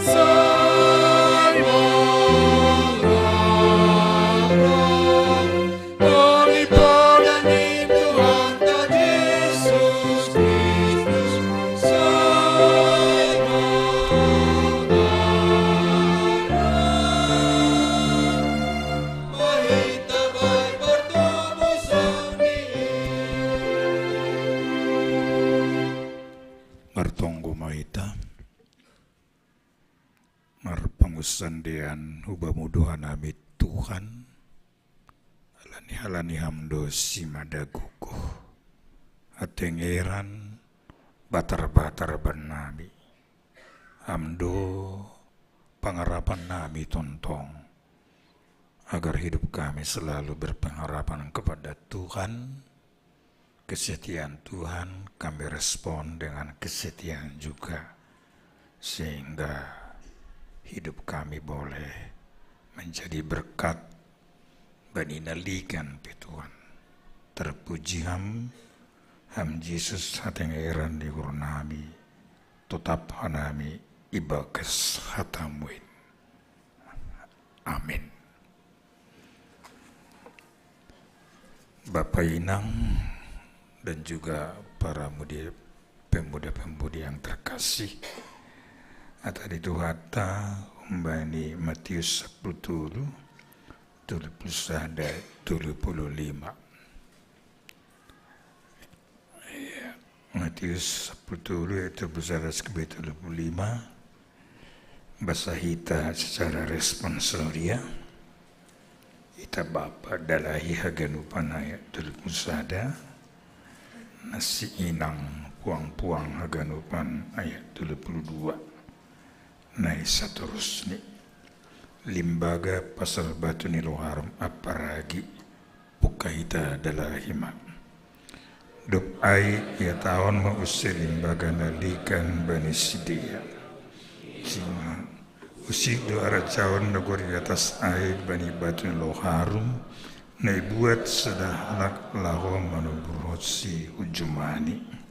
Sai mangarap marpadan i Tuhanta Jesus Kristus. Sai mangarap ma hita bai partomusan i. Martonggo ma hita. Marpangunsandean hubamu do hanami Tuhan, ala ni, ala ni Ham do simada gogoh, hatengeran, batar-batar bannami. Ham do pangarapan nami tongtong, agar hidup kami selalu berpengharapan kepada Tuhan. Kesetiaan Tuhan kami respon dengan kesetiaan juga, sehingga hidup kami boleh menjadi berkat bani na ligan pe, Tuhan. Terpuji Ham, Ham Jesus, hatengeran di uhur nami, totap hanami ibagas hata-Mu in. Amin. Bapa, Inang, dan juga para mudi, pemuda-pemudi yang terkasih, hata di Tuhanta humbani Matius sampulu tolu, tolu pulu sada, tolu pulu lima. Iya. Matius sampulu tolu ayat tolu pulu sada sampai tolu pulu lima. Basa hita secara responsoria. Ita Bapa dalahi haganupan ayat tolu pulu sada. Na si Inang puang-puang haganupan ayat tolu pulu dua. Na i satorusni, limbaga pasal batu ni loharum amparagi, pungka hita dalahi ma. Dob ai ihatahon ma use limbaga na ligan bani sidea: Jina, usik do harajaon na gor i atas ai bani batu ni loharum, na ibuat sada halak laho manoburhonsi hu jumani.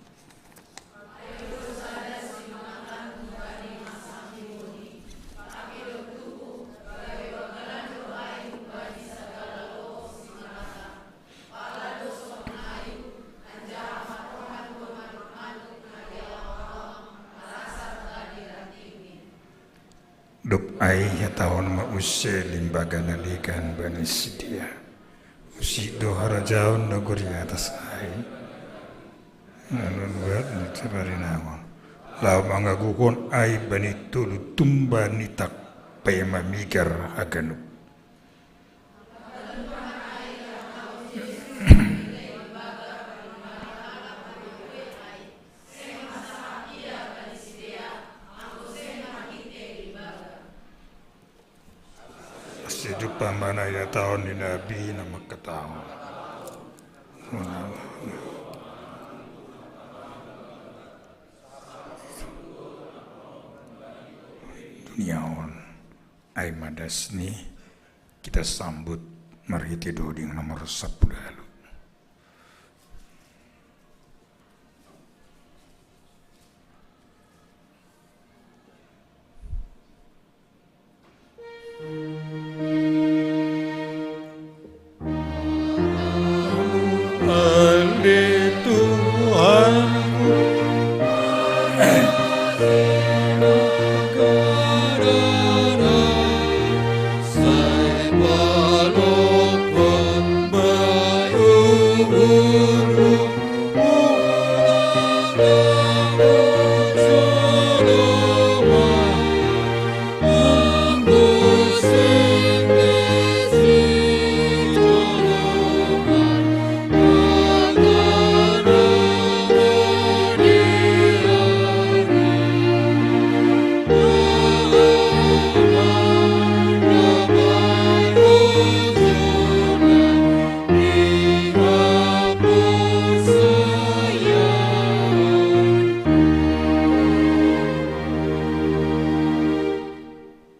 Dob ai ihatahon ma use limbaga na ligan bani sidea: Usik do harajaon na gor i atas ai. Lalu buat ni sabarinangon, laho mangaguhon ai bani tolu tumba ni tak, paima migar haganup. Ase jumpang ma na ihatahon ni nabi na mangkatahon. Nyaon ai madas ni kita sambut marhite doding nomor sapuluh.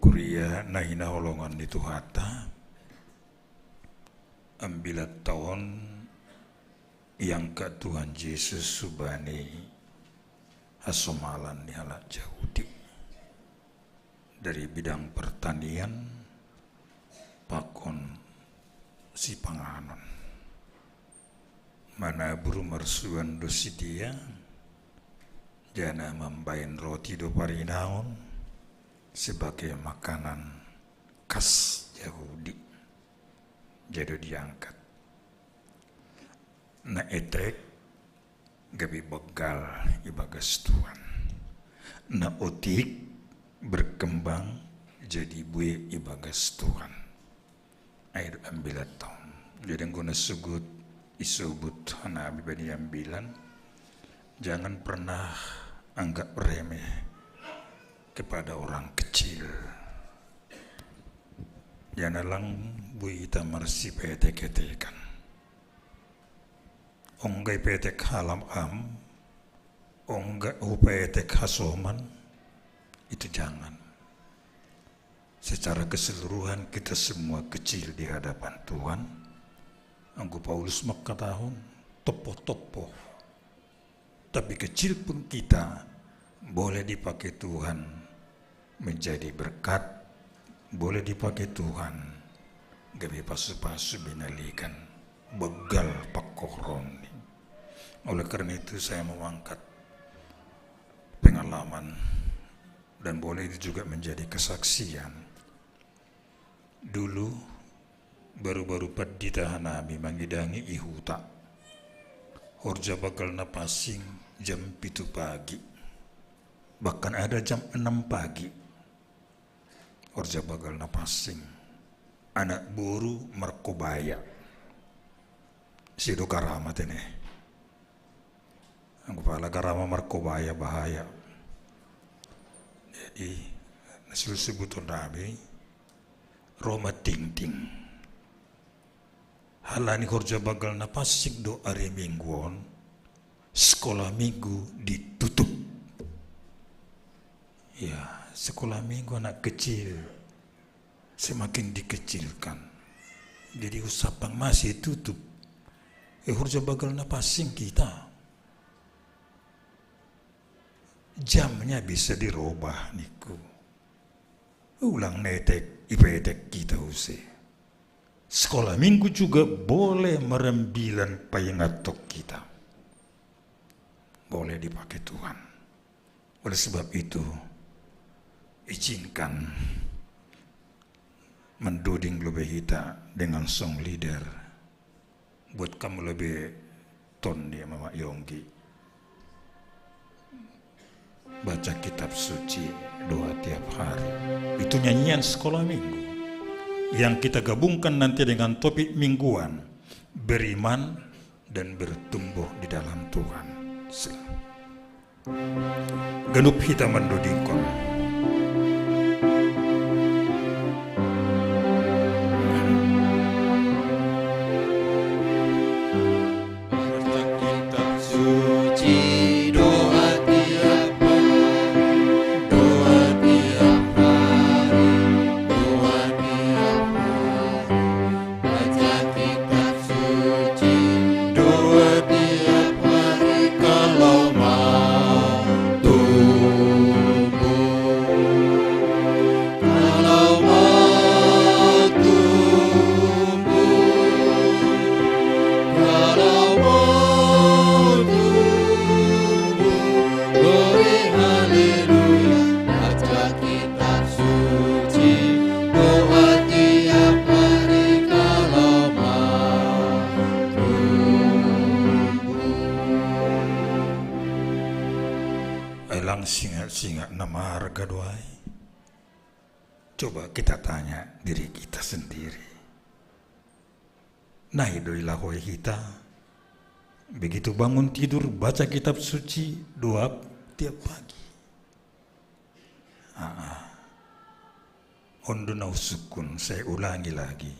Kuria na hinaholongan ni Tuhanta, ambilan taon iangkat Tuhan Yesus hubani hasomalan ni halak Jahudi. Dari bidang pertanian, pakon sipanganon. Manabur marsuan do sidea, janah mambahen roti do parinaon sebagai makanan khas Jahudi. Jadi diangkat. Na etek gabe banggal ibagas Tuhan. Na otik berkembang jadi bue ibagas Tuhan. Ai do ambilan taon. Jadi anggo na sogot isobut hanami bani ambilan, jangan pernah anggap remeh kepada orang kecil. Jangan lang bue hita marsipetek-etekan. Ongga ipetek halam am, ongga hupetek hasoman, itu jangan. Secara keseluruhan kita semua kecil di hadapan Tuhan. Anggo Paulus mangkatahon, topoh-topoh. Tapi kecil pun kita boleh dipakai Tuhan menjadi berkat, boleh dipakai Tuhan gabe pasu-pasu binalikan, begal pakohron. Oleh karena itu saya mau angkat pengalaman dan boleh itu juga menjadi kesaksian. Dulu baru-baru pandita hanami mangidangi i huta. Horja banggal na pansing jam pitu pagi. Bahkan ada jam enam pagi. Horja banggal na pansing. Anak boru markobaya. Sido garama tene. Anggo pala garama markobaya bahaya. Jadi na siusubuton rabi Roma tingting. Halani horja banggal na pansing do ari Minggu on, sekolah Minggu ditutup. Ya, sekolah Minggu anak kecil semakin dikecilkan. Jadi usapang masih tutup. Eh, horja banggal na pansing kita. Jamnya bisa dirobah niku. Ulang netek, ipetek kita use. Sekolah minggu juga boleh merembilan paingat tok kita. Boleh dipakai Tuhan. Oleh sebab itu, izinkan menduding lebih kita dengan song leader. Buat kamu lebih ton dia Mama Yonggi. Baca kitab suci doa tiap hari. Itu nyanyian sekolah minggu yang kita gabungkan nanti dengan topik mingguan, beriman dan bertumbuh di dalam Tuhan. Ganup hita mandodingkon. Lang singa-singa na marga do ai. Coba kita tanya diri kita sendiri. Nai do ilahoi hita? Begitu bangun tidur, baca kitab suci doa tiap pagi. Aa. On do na husukkun, saya ulangi lagi.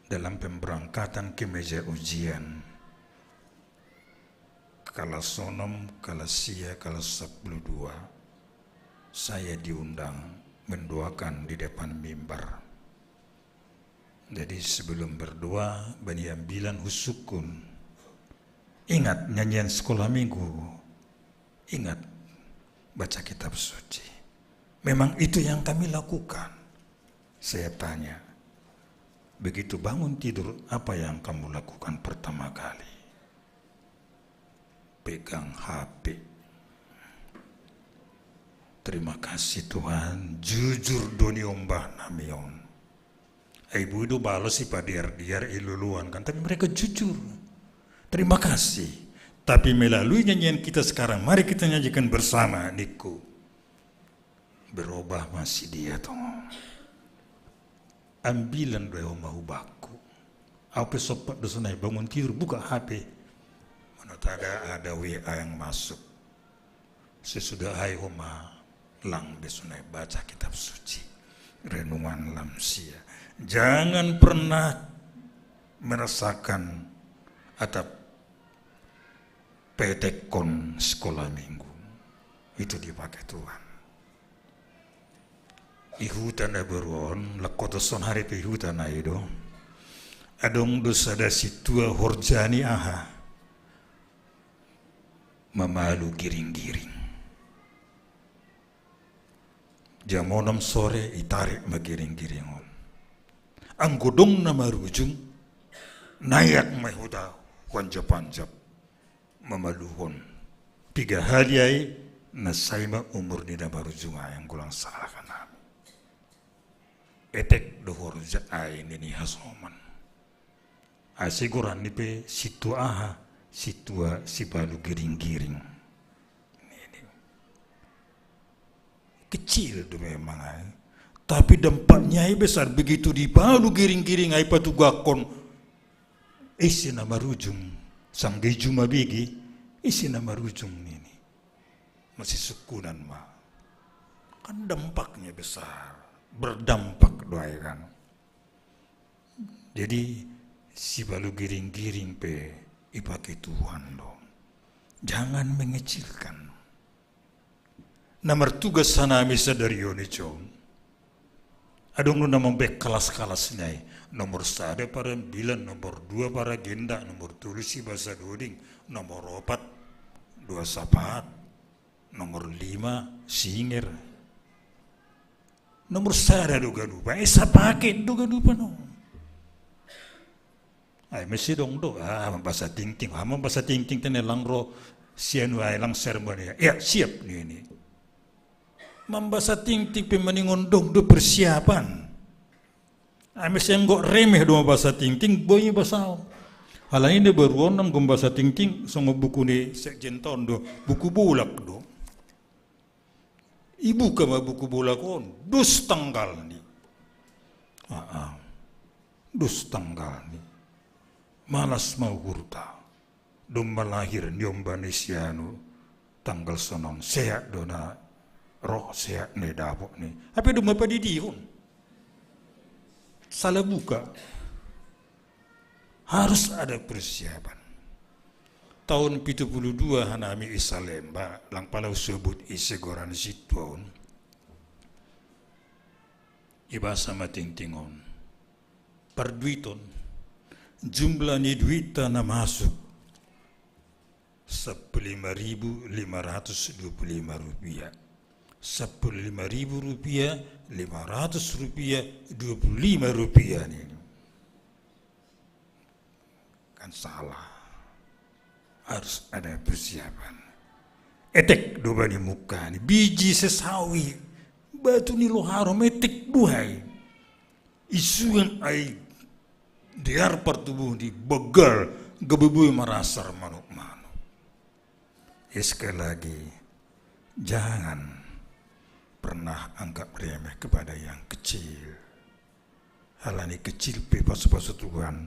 Dalam pemberangkatan ke meja ujian, kelas onom, kelas sia, kelas sepuluh dua, saya diundang mendoakan di depan mimbar. Jadi sebelum berdoa, bani ambilan husukkun. Ingat nyanyian sekolah minggu. Ingat baca kitab suci. Memang itu yang kami lakukan. Saya tanya, begitu bangun tidur, apa yang kamu lakukan pertama kali? Pegang H P. Terima kasih Tuhan, jujur do niombah nami on. Ai boi do balos i padiar-diar, i loloan kan, tapi mereka jujur. Terima kasih. Tapi melalui nyanyian kita sekarang, mari kita nyanyikan bersama, ningku. Berobah ma si dia tong. Ambilan do ai homa hubakku. Au pe sompat do sonai bangun tidur, buka H P. Mana tada ada W A yang masuk. Sesudah ai homa lang be sonai baca kitab suci. Renungan lam sia. Jangan pernah merasakan atap petekkon sekolah minggu. Itu dipakai Tuhan. I huta na baru on, lakkota sonari pe i huta nai do. Adong do sada sintua horjani aha? Mamalu giring-giring. Jam onom sore itarik ma giring-giring on. Anggo dong na marujung, naiak ma i huta, huanjap-anjap mamaluhon. Piga hali ai, na sai ma umur ni na marujung ai, anggo lang salah kan hami. Etek do horja ai nini hasoman. Ase goran ni pe sintua aha? Sintua sipalu giring-giring. Nini. Kecil do memang ai. Tapi dampaknya ai besar, begitu dipalu giring-giring ai patugakkon. Ise na marujung, sangge juma bege, ise na marujung nini. Masisukkunan ma. Kan dampaknya besar, berdampak do ai kan. Jadi sipalu giring-giring pe ipakai Tuhan do. Jangan mengecilkan. Na martugas hanami sadari on i jo. Adong do na mambaen kalas-kalas nai. Nomor sada parambilan, nomor dua paragenda, nomor tolu sibasa doding, nomor opat dua sapaat, nomor lima singer. Nomor sada do ganupa, eh, sapaket do ganupa no. Ai mesti dong do, ah, mambasa tingting, ah, mambasa tingting tene lang ro sianu ai lang sermon ya. Ya, siap nini. Mambasa tingting pe maningon dong do persiapan. Ai mesti anggo remeh do mambasa tingting, boi basao. Alani do baru on anggo mambasa tingting, songon buku ni sekjen taon do, buku bolak do. Ibuka ma buku bolak on, dos tanggalni. Aa, dos tanggalni. Malas ma uhurta. Domma lahir ni omba ni sianu tanggal sonon, sehat do na ro, sehat ni dapot ni. Hape domma padidihon. Salah buka. Harus ada persiapan. Taon pitu pulu dua hanami i Salemba, lang pala husebut ise goran sintua on. Ibasa ma tingting on. Parduiton. Jumlah ni duitta na masuk sappulu lima ribu lima ratus dua pulu lima rupiah. Sappulu lima ribu rupiah, lima ratus rupiah, dua pulu lima rupiah nini. Kan salah. Harus ada persiapan. Etek do bani mungkani, biji sesawi, batu ni loharom, etek do ai. Isuan ai dear partubuhni, begal, gabe boi marasar manuk-manuk. Sekali lagi, jangan pernah anggap remeh kepada yang kecil. Alani kecil pe pasu-pasu Tuhan,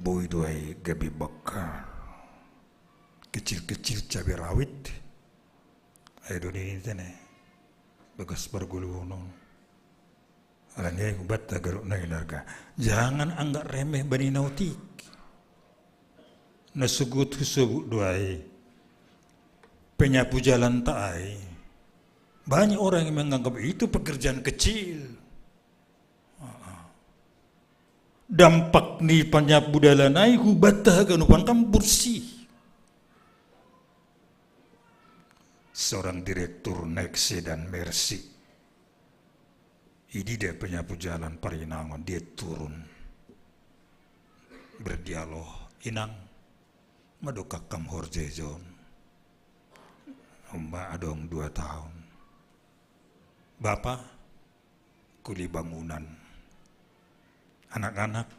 boi do ai gabe bekal. Kecil-kecil cabe rawit, ai do nini tene, bagas pargoluhon on. Alani ai hubatta ganup na hinarga. Jangan anggap remeh bani na otik. Na sogot husobut do ai. Penyapu jalan ta ai. Banyak orang yang menganggap itu pekerjaan kecil. Dampak ni penyapu jalan ai hubatta haganupan kan bersih. Seorang direktur naik sedan Mercy. Idida penyapu jalan parinangon, dia turun. Berdialog, "Inang, madokah kam horja ijon?" "Umba adong dua tahun." "Bapa?" "Kuli bangunan." "Anak-anak?"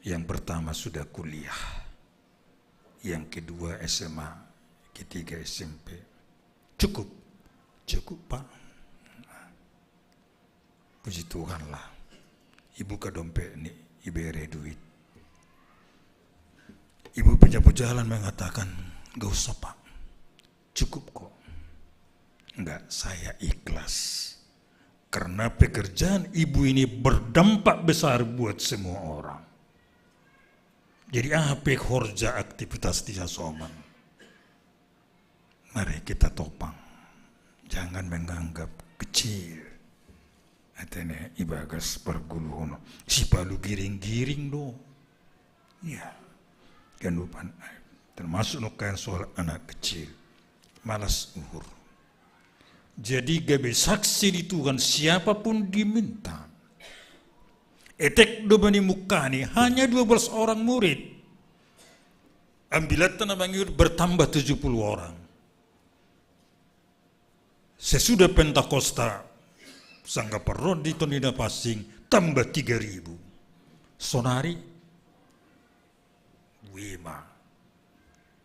"Yang pertama sudah kuliah, yang kedua S M A, ketiga S M P." "Cukup?" "Cukup, Pak." Puji Tuhan lah. Ibuka dompet ni, ibere duit. Ibu penyapu jalan mengatakan, "Gak usah, Pak. Cukup kok." "Enggak, saya ikhlas. Karena pekerjaan ibu ini berdampak besar buat semua orang." Jadi apa horja aktivitas di Sasoman? Mari kita topang. Jangan menganggap kecil. Atene ibagas pargoluhon. Sipalu giring-giring do. Ya. Ganupan. Termasuk nokayan soal anak kecil. Malas uhur. Jadi gabe saksi di Tuhan siapapun diminta. Etek do bani mukani hanya dua belas orang murid. Ambilatta na mangihut bertambah tujuh puluh orang. Sesudah Pentakosta, sangga parrondi tondina passing, tambah tiga ribu. Sonari, wima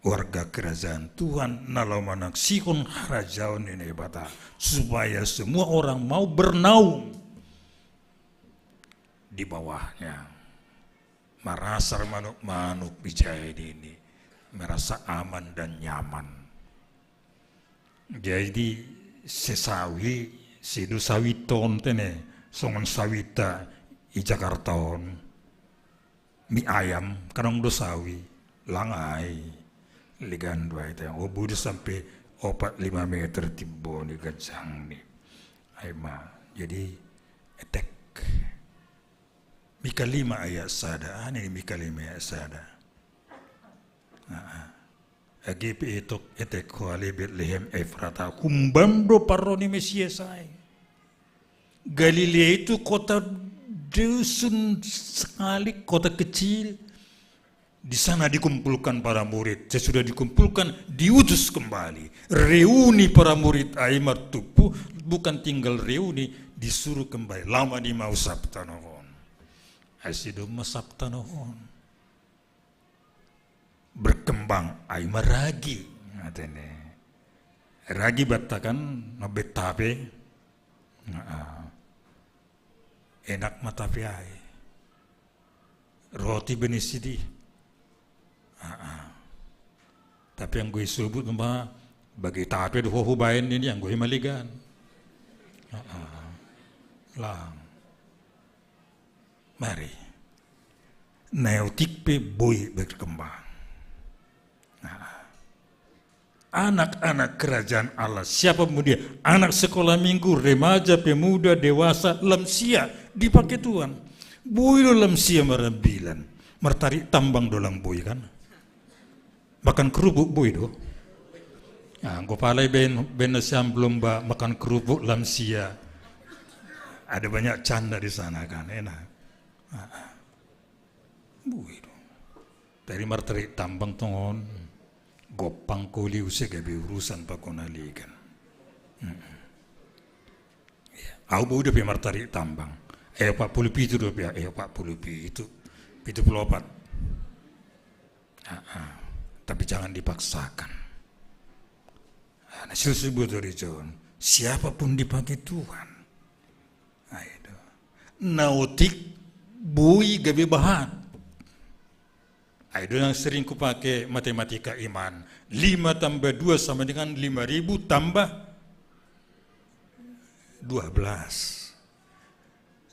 warga kerajaan Tuhan na laho manaksihon harajaon ni Naibata, supaya semua orang mau bernaung di bawahnya. Marasar manuk-manuk di jae ini, merasa aman dan nyaman. Jadi sesawi, sedo sawi ton tene, songon sawita i Jakarta on. Mi ayam, kadang do sawi, langai. Ligan do ai tayang, oh, budu sampai opat lima meter timbo ni ganjang ni. Ai ma, jadi etek. Mika lima ayat sada, ani Mika lima ayat sada. Age pe etok etek ho ale Betlehem Efrata, humbam do parro ni Mesias ai. Galilea itu kota dusun sekali, kota kecil. Di sana dikumpulkan para murid. Sesudah dikumpulkan, diutus kembali. Reuni para murid ai martumpu, bukan tinggal reuni, disuruh kembali. Laho ma nian usapta on. Ai sidom ma sapta on. Berkembang ai ma ragi. Atene. Ragi batta kan, nabetta pe. Enak ma tape ai. Roti bani sidi. Tapi anggo isobut ma bage tape do ho hubaen nini, anggo i maligan. Lang. Mari. Na otik pe boi berkembang. Anak-anak kerajaan Allah, siapa pun dia, anak sekolah minggu, remaja, pemuda, dewasa, lansia, dipakai Tuhan. Boi do lansia marambilan, martarik tambang do lang boi kan. Makan kerupuk boi do. Nah, anggo pala baen, baen nasiam lomba makan kerupuk lansia. Ada banyak canda di sana kan, enak. Boi do. Tadi martarik tambang tongon, gompang koli use gabe urusan pakon na ligan. Au boi dope martarik tambang. Eh, opat puluh pitu dope, eh, opat puluh pitu. Pitu puluh opat. Tapi Jangan dipaksakan. Nah, silsibu dari John, siapapun dipakai Tuhan. Nah, itu. Na otik bui gabe bahat. Nah, itu yang sering kupake matematika iman. Lima tambah dua sama dengan lima ribu tambah dua belas.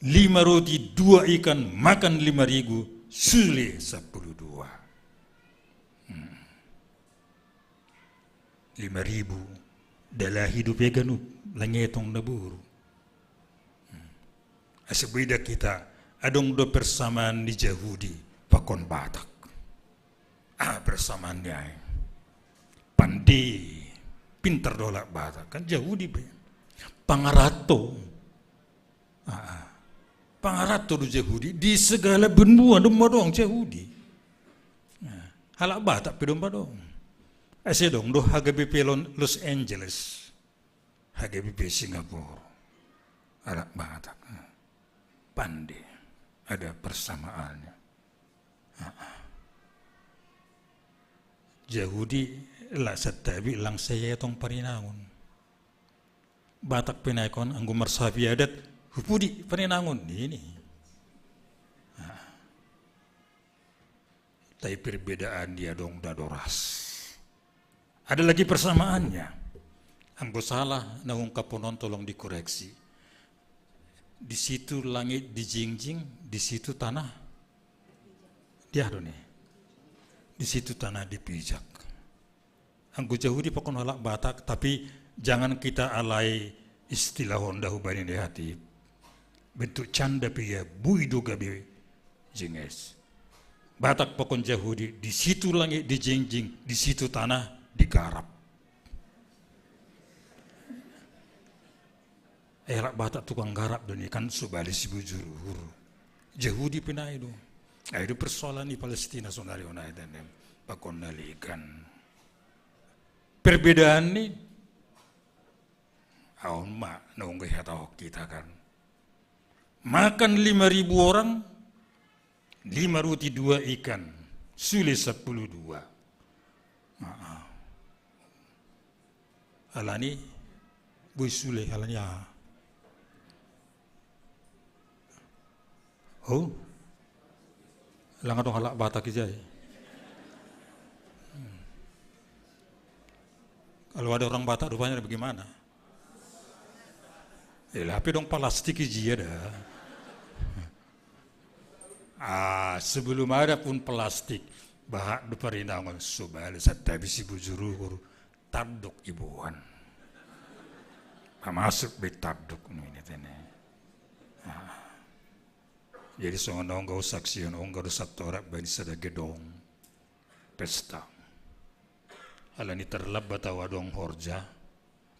Lima roti, dua ikan, makan lima ribu, sule sepuluh dua. Hmm. Lima ribu. Dala hidup ya ganup, langetong na buru. Hmm. Asa beda kita, adong do persamaan ni Jahudi, pakon Batak. Ah, persamaan ni ai. Pande, pintar do halak Batak. Kan Jahudi be. Pangarato. Ah, ah. Pangarato do Jahudi. Di segala benua do madong Jahudi. Nah, halak Batak pe do madong. Asa dong do H K B P Lon-, Los Angeles. H K B P Singapura. Halak Batak. Pande. Ada persamaannya. Jahudi la santabi lang sai etong parinangon. Batak pe nai kon anggo marsapi adat, hupudi parinangon ini. Nah. Tapi perbedaan dia dong dadoras. Ada lagi persamaannya. Anggo salah na ungkapon on tolong dikoreksi. Di situ langit dijingjing, di situ tanah. Dia do ni. Di situ tanah dipijak. Anggo Jahudi pakon halak Batak, tapi jangan kita alai istilah on da hubani ni hati. Bentuk canda pe ia bui do gabe jinges. Batak pakon Jahudi, di situ langit dijingjing, di situ tanah digarap. Eh, halak Batak tukang garap do ni kan, so bale si bujur uhur. Jahudi pe nai do. Ai do persoalan ni Palestina sonari on ai tandem. Pakon na legan. Perbedaan ni, aon ma na ungga ihatahon kita kan. Makan lima ribu orang, lima roti dua ikan, sule sepuluh dua. Nah, alani boi sule, alani ah. Oh, lang adong halak Batak ijai. Hmm. Kalau ada orang Batak rupanya bagaimana? Eh, lape dong palastik ijia da. Ah, sebelum ada pun plastik, bahat do parinangon, so bale santabi si bujur uhur, tandok iboan. Pamasuk be tandok nini tene. Ah. Jadi songon na ungga husaksihon, ungga do santorap bani sada gedong pesta. Alani tarlambat au adong horja,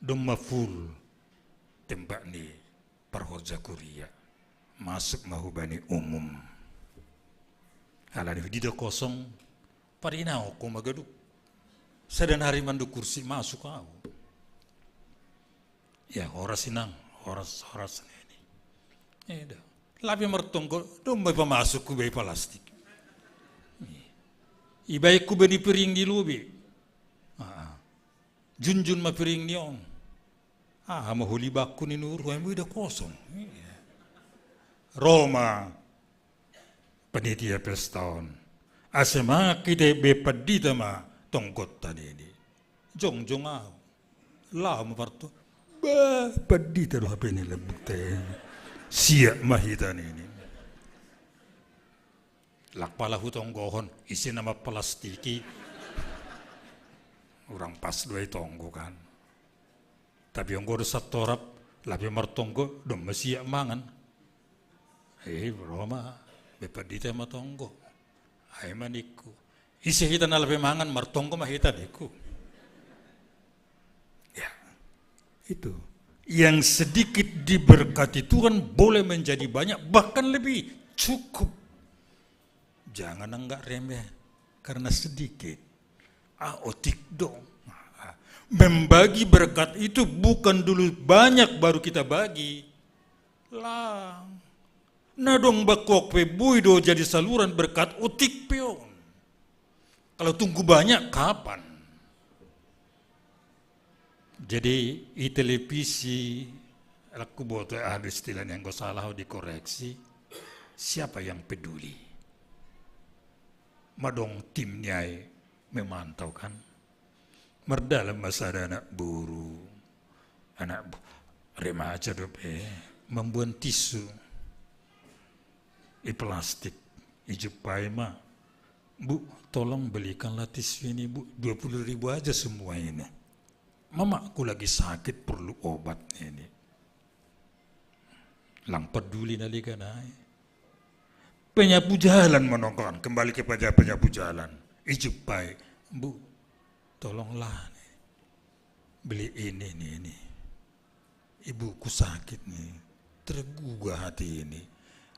domma full tempat ni parhorja kuria, masuk ma hubani umum. Alani hudida kosong, parinangonku ma ganup. Sada nari mandok kursi, masuk au. Ya, horas inang, horas, horas nini. Eda. Lape martonggo, domma ipamasuk hubaen palastik. Ibaen hubaen piring ni lobi. Ah, ah. Junjun ma piring ni on. Ah, ma holi bakku ni nuru, ai mui da kosong. Iya. Ro ma panitia pesta on. Asa mangan hita, be pandita ma tonggotta nini. Jongjong au. Laho ma partu. Bah, pandita do hape ni lambungta. Siap ma hita nini. Lang pala hutonggohon, ise na mampalastiki. Urang pas do ai tonggo kan. Tapi anggo do santorap, lape martonggo, domma siap mangan. Eh, ro ma, be pandita ma tonggo. Ai ma ningku. Ise hita na lape mangan, martonggo ma hita ningku. Ya, itu. Yang sedikit diberkati Tuhan boleh menjadi banyak, bahkan lebih cukup. Jangan anggap remeh karena sedikit. Ah, otik dong. Ah, membagi berkat itu bukan dulu banyak baru kita bagi. Lang. Na dong bangkok pe boi do jadi saluran berkat, otik pe on. Kalau tunggu banyak, kapan? Jadi, i televisi, aku buat ada istilah yang gue salah dikoreksi. Siapa yang peduli? Madong tim niai memantau kan? Merdalam masa ada anak buru, anak bu-, remaja dope, membuat tisu, i plastik, i jepai ma. "Bu, tolong belikanlah tisu ini, Bu. Dua puluh ribu aja semua ini. Mamaku lagi sakit, perlu obat ini." Lang peduli nalikan ai. Penyapu jalan menongkrong, kembali kepada penyapu jalan. I jepai, "Bu, tolonglah nih, beli ini nih, ini. Ibuku sakit nih, tergugah hati ini."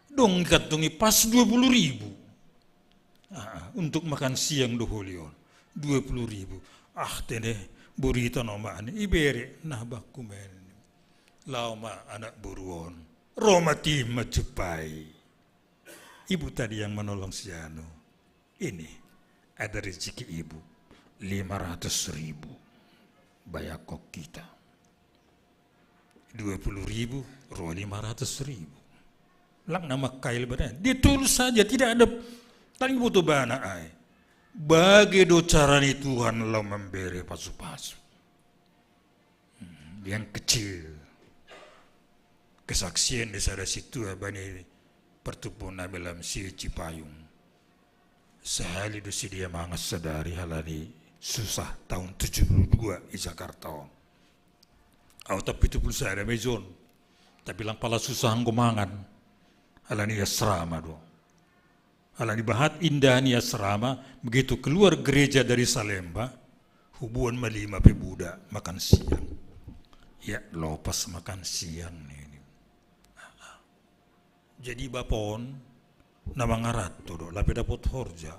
Dong, i kantongi pas dua puluh ribu. Ah, untuk makan siang doholi on. Dua puluh ribu. Ah, tene, burita no ma ni, ibere, nah, bakku men. Lao ma anak buru on. Ro ma tim ma jepai. Ibu tadi yang menolong si anu. Ini ada rezeki ibu. Lima ratus ribu. Bayar kok kita. Dua puluh ribu, ro lima ratus ribu. Lang nama kail badan. Dia tulus saja, tidak ada tali butuh bana ai. Bage do carani Tuhan lao membere pasu-pasu. Hmm, yang kecil. Kesaksian di sada situ abani pertubuhan nabi lam si Cipayung. Sehali do si dia mangan sadari halani susah tahun tujuh puluh dua di Jakarta on. Au tapi tujuh puluh sada mejon. Tapi lang pala susah anggo mangan. Halani asrama do. Halani bahat indah ni asrama, begitu keluar gereja dari Salemba, hubuan ma lima pe buda makan siang. Ya, lopas makan siang ni. Jadi bapa on na mangaranto do, lape dapot horja.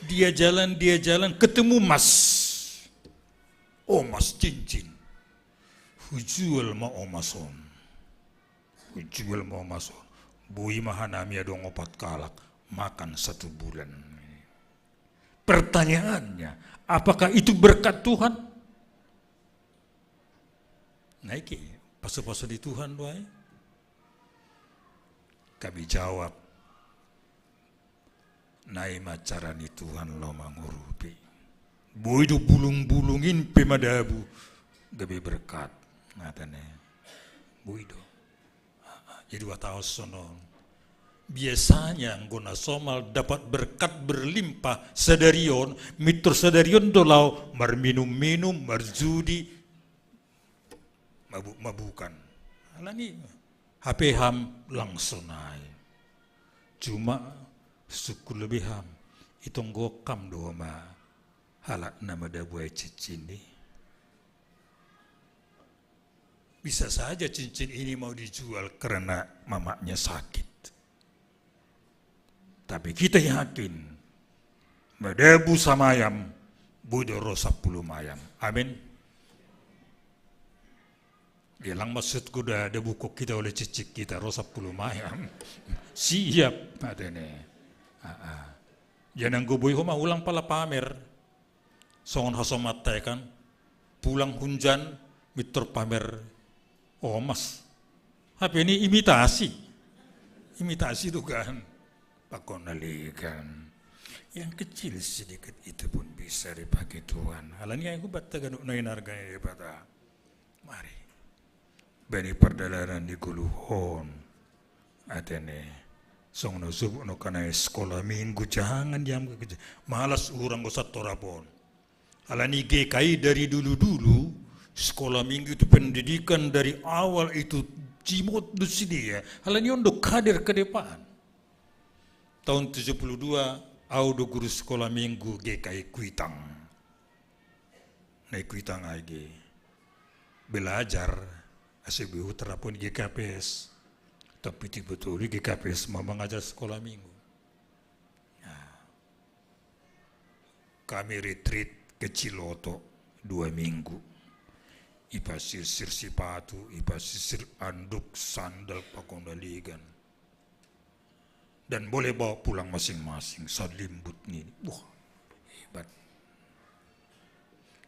Dia jalan, dia jalan, ketemu mas. Omas cincin. Hujual ma omas on. Hujual ma omas on. Boi ma hanami adong opat kalak makan satu bulan. Pertanyaannya, apakah itu berkat Tuhan? Nah, iki pasu-pasu ni Tuhan do ai. Kami jawab, nai ma cara ni Tuhan lao mangurupi. Boi do bulung-bulung in pe madabu gabe berkat. Nah, tene. Boi do. Jadi watau sonon. Biasanya anggo na somal dapat berkat berlimpah sadari on, mintor sadari on do lao marminum-minum, marjudi, mabuk-mabukan. Halani hape ham langsung ai. Cuma syukur lebih ham. Itong gokam do ma halak na madabu ai cincin i. Bisa saja cincin ini mau dijual karena mamaknya sakit. Tapi kita yakin, madabu samayam, boi do ro sapuluh mayam. Amin. Ya, lang maksudku da, da bukok kita oleh cicik kita, ro sapuluh mayam. Siap, atene. Ah, ah. Jadi anggo boi ho ma ulang pala pamer. Songon hasomanta i kan, pulang hunjan, mintor pamer omas. Hape ni imitasi. Imitasi do kan. Pakon na legan. Yang kecil sedikit itu pun bisa dipakai Tuhan. Halani ai hubatta ganup na inarga ni Debata. Mari. Bani pardalanan ni goluhon. Atene. Songon na usubuk no kana sekolah minggu, jangan diam ke kerja. Malas urang go satorapon. Halani G K I dari dulu-dulu, sekolah minggu itu pendidikan dari awal itu jimot do sidea. Halani on do kader ke depan. Tahun tujuh puluh dua, au do guru sekolah minggu G K I Kuitang. Na i Kuitang ai ge. Belajar, ase boi huterapon G K P S. Tapi tiba tolu G K P S ma mangajar sekolah minggu. Nah. Kami retreat ke Ciloto dua minggu. Ipasisir sipatu, ipasisir anduk, sandal, pakon na legan. Dan boleh bawa pulang masing-masing, salimbut ni. Wah,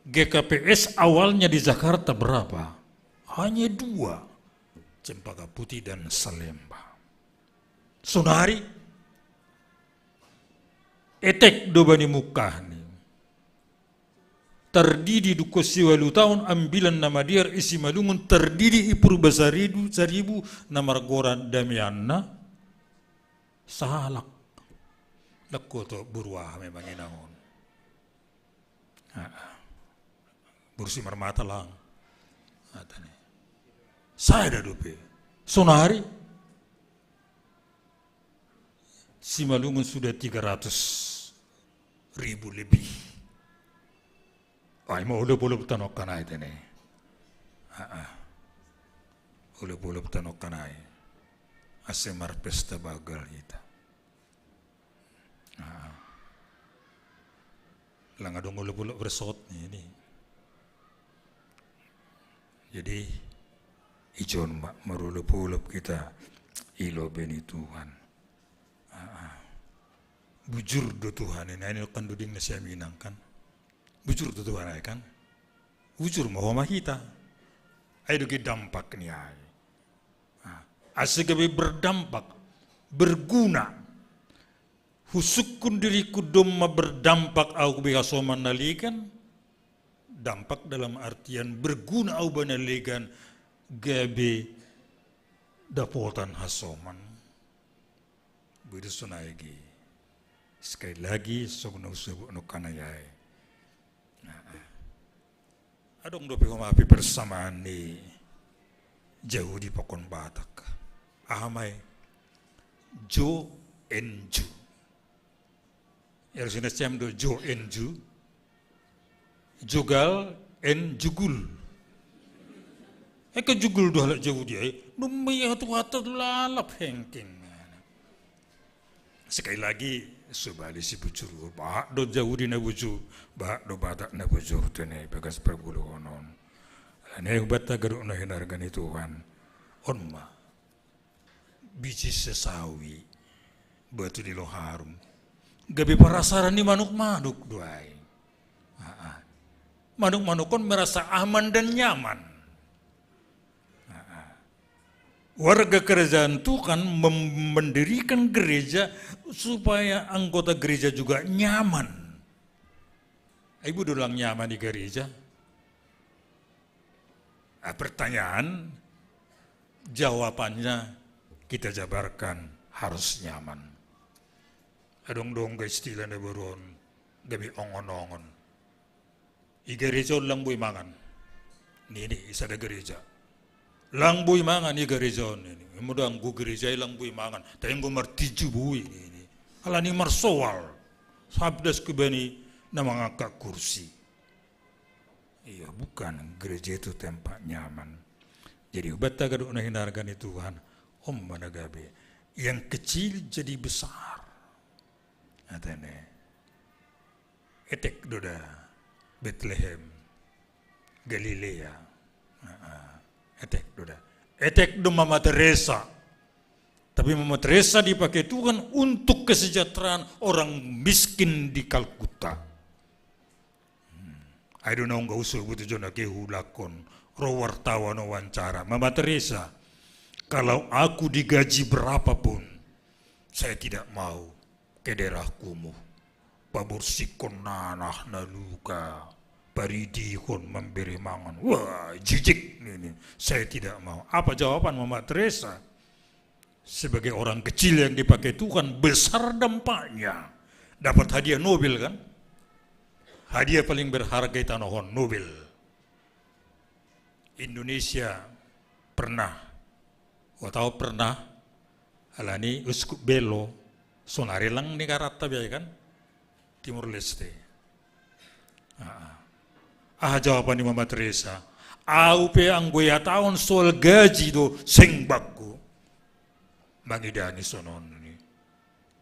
G K P S awalnya di Jakarta berapa? Hanya dua, Cempaka Putih dan Salemba. Sonari, etek do bani mukahni. Tardidi dukko siwalu taon ambilan na madear i Simalungun, tardidi i Purba Saribu, Saribu na margoran Damianna, sahalak. Dakko to boru aha memang inangon. Boru Simarmata lang. Sada dope. Sonari Simalungun sudah tiga ratus ribu lebih. Ai ma olop-olop tanokkan ai tene. Olop-olop tanokkan ai. Ase marpesta bagal hita. Lang adong olop-olop resort ini. Jadi ijon ma marolop-olop kita i lobei ni Tuhan. Bujur do Tuhan ini, ai nidok kan duding na siaminang kan. Bujur do Tuhan ai kan. Bujur ma homa hita. Ai do ge dampak ni ai. Ase gabe berdampak, berguna. Husukkun diriku domma berdampak au be hasoman na legan. Dampak dalam artian berguna au ba na legan, gabe dapotan hasoman. Boi do sonai ge. Sekali lagi, songon na husebut nongkan ai. Adong dope homa pe persamaan ni Jahudi pakon Batak. Aha ma i? Jo en ju. Harusna siam do jo en ju. Jogal en jugul. Eka jugul do halak Jahudi ai. Nummai hatu hata lalap hengking. Sekali lagi, subali si bujur, bahat do Jahudi na bujur, bahat do Batak na bujur tene bagas pargulu onon. Alani ai hubanta ganup na hinarga ni Tuhan. On ma. Biji sesawi, batu di Loharum. Gabe parasaran ni manuk-manuk do ai. Manuk-manuk on merasa aman dan nyaman. Warga kerajaan Tuhan mem-, mendirikan gereja supaya anggota gereja juga nyaman. Ai boi do lang nyaman di gereja? Ah, pertanyaan, jawabannya kita jabarkan harus nyaman. Adong do angka istilah na baru on, gabe ongon-ongon. I gereja on lang boi mangan. Nini i sada gereja. Lang boi mangan i gereja on nini. Molo anggo gereja i lang boi mangan. Tapi anggo martinju boi nini. Alani marsoal. Sabdas hubani na mangangkat kursi. Iya, bukan. Gereja itu tempat nyaman. Jadi hubanta ganup na hinarga ni Tuhan. On ma na gabe. Yang kecil jadi besar. Atene. Etek do da Betlehem, Galilea. Etek do da. Etek do Mama Teresa. Tapi Mama Teresa dipakai Tuhan untuk kesejahteraan orang miskin di Kalkuta. Ai do naung gak usul butuh jona ke hulakkon. Ro wartawan wawancara. Mama Teresa, kalau aku digaji berapapun, saya tidak mau ke daerah kumuh. Paborsikkon nanah na luka, paridihon, mambere mangan. Wah, jijik ini. Saya tidak mau. Apa jawaban Mama Teresa? Sebagai orang kecil yang dipakai Tuhan, besar dampaknya. Dapat hadiah Nobel kan? Hadiah paling berharga i tanoh on, Nobel. Indonesia pernah, atau pernah, alani Uskup Belo, sonari lang negaranta be ai kan, Timor Leste. Aha jawaban ni Mama Teresa? Au pe anggo ihatahon soal gaji do seng bangku mangidangi songon i.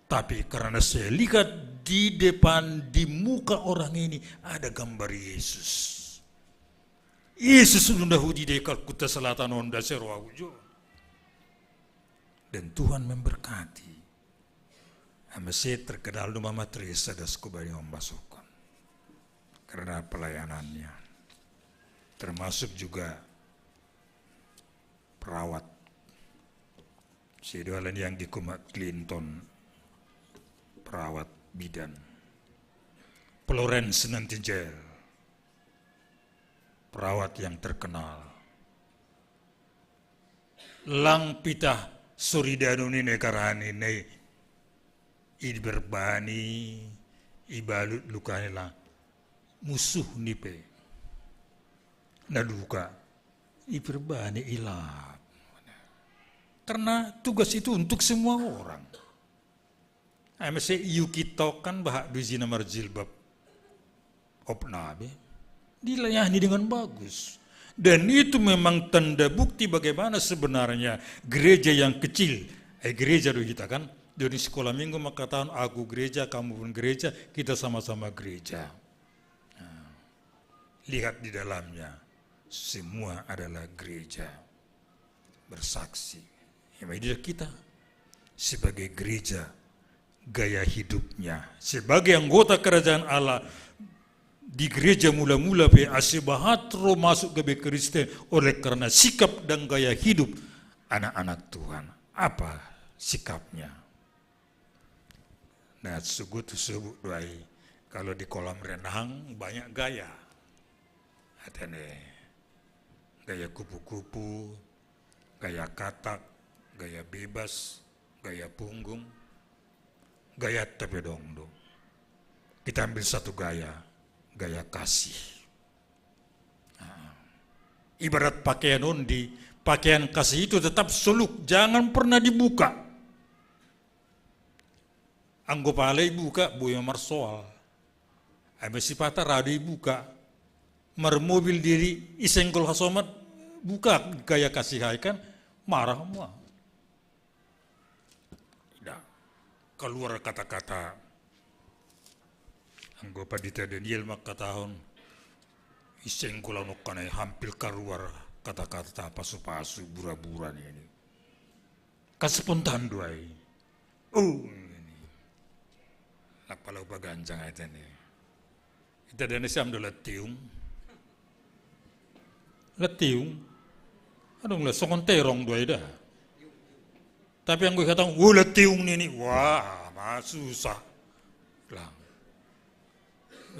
Tapi karena saya lihat di depan, di muka orang ini ada gambar Yesus. Yesus do na hudidai Kalkuta Selatan on, ndang sai ro au jo. Dan Tuhan memberkati. Ai muse terkenal do Mama Teresa das hubani on, masukkan. karena pelayanannya, termasuk juga perawat. Sidoalan yang di Kumat Clinton, perawat bidan. Florence Nightingale, perawat yang terkenal. Lang pitah soridanoni ne karani ne, iberbani, ibalut lukani lang musuh nipe. Na luka, iberbani ilap. Karena tugas itu untuk semua orang. Ai mese Yuki Tok kan bahak duzina marjilbab. Opnabe. Dilayani dengan bagus. Dan itu memang tanda bukti bagaimana sebenarnya gereja yang kecil. Eh, gereja do kita kan. Dari sekolah minggu maka tahun aku gereja, kamu pun gereja, kita sama-sama gereja. Nah, lihat di dalamnya. Semua adalah gereja. Bersaksi. Ya, kita sebagai gereja, gaya hidupnya. Sebagai anggota kerajaan Allah, di gereja mula-mula pe ase bahat roh masuk gabe Kristen oleh karena sikap dan gaya hidup anak-anak Tuhan. Apa sikapnya? Nah, sugut subuh duai. Kalau di kolam renang banyak gaya. Ada nih. Gaya kupu-kupu, gaya katak, gaya bebas, gaya punggung, gaya tepedong do. Kita ambil satu gaya, gaya kasih. Nah, ibarat pakaian ondi, pakaian kasih itu tetap soluk, jangan pernah dibuka. Anggo pala ibuka, boi ma marsoal. Ai mese sipata ra do ibuka. Marmobil diri, isenggol hasomat, buka gaya kasih ai kan, marah mua. Ida, keluar kata-kata. Anggo Pandita Daniel mangkatahon, isenggol anokkan ai hampir kaluar kata-kata pasu-pasu, bura-bura ni. Kan spontan do ai. Oh, ini. Lak pala upaganjang ai tene. Ita dana siam do latiung. Latiung. Adong la songon terong do ai da. Tapi anggo ikataon, "Wo, latiung nini." Wah, ma susah. Lang.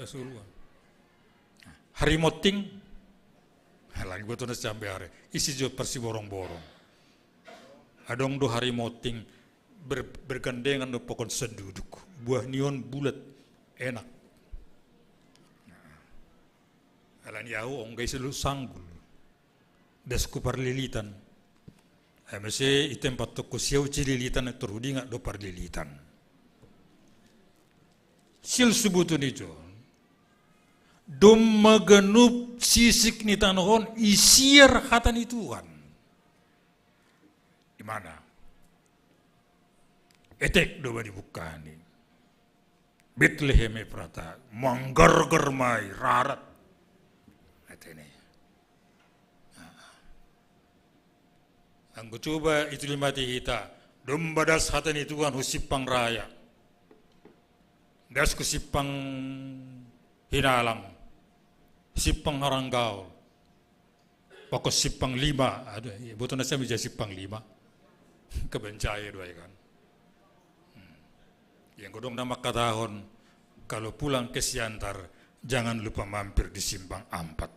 Suruan. Hari moting. Lagi buat na siam be are. Isi jo parsiborong-borong. Adong do hari moting ber-, bergandengan do pokon senduduk. Buah ni on bulat, enak. Alani ahu ongga i selu sanggul. Das ku parlilitan. Ai mese i tempat tokko siau cililitan, torudingat do parlilitan. Sil subuton ijon. Domma ganup sisik ni tanoh on isiar hata ni Tuhan. Di mana? Etek do bani bukkani. Betlehem Efrata, manggargar ma i rarat. Atene. Anggo coba itu limati hita, domma das hata ni Tuhan hu simpang raya. Das hu simpang Hinalang, simpang Haranggaol, pokok simpang lima, aduh, iya, boto na siam ija simpang lima. Kebenjaya do ai kan. Hmm. Yang godong na mangkatahon, kalau pulang ke Siantar, jangan lupa mampir di simpang ampat.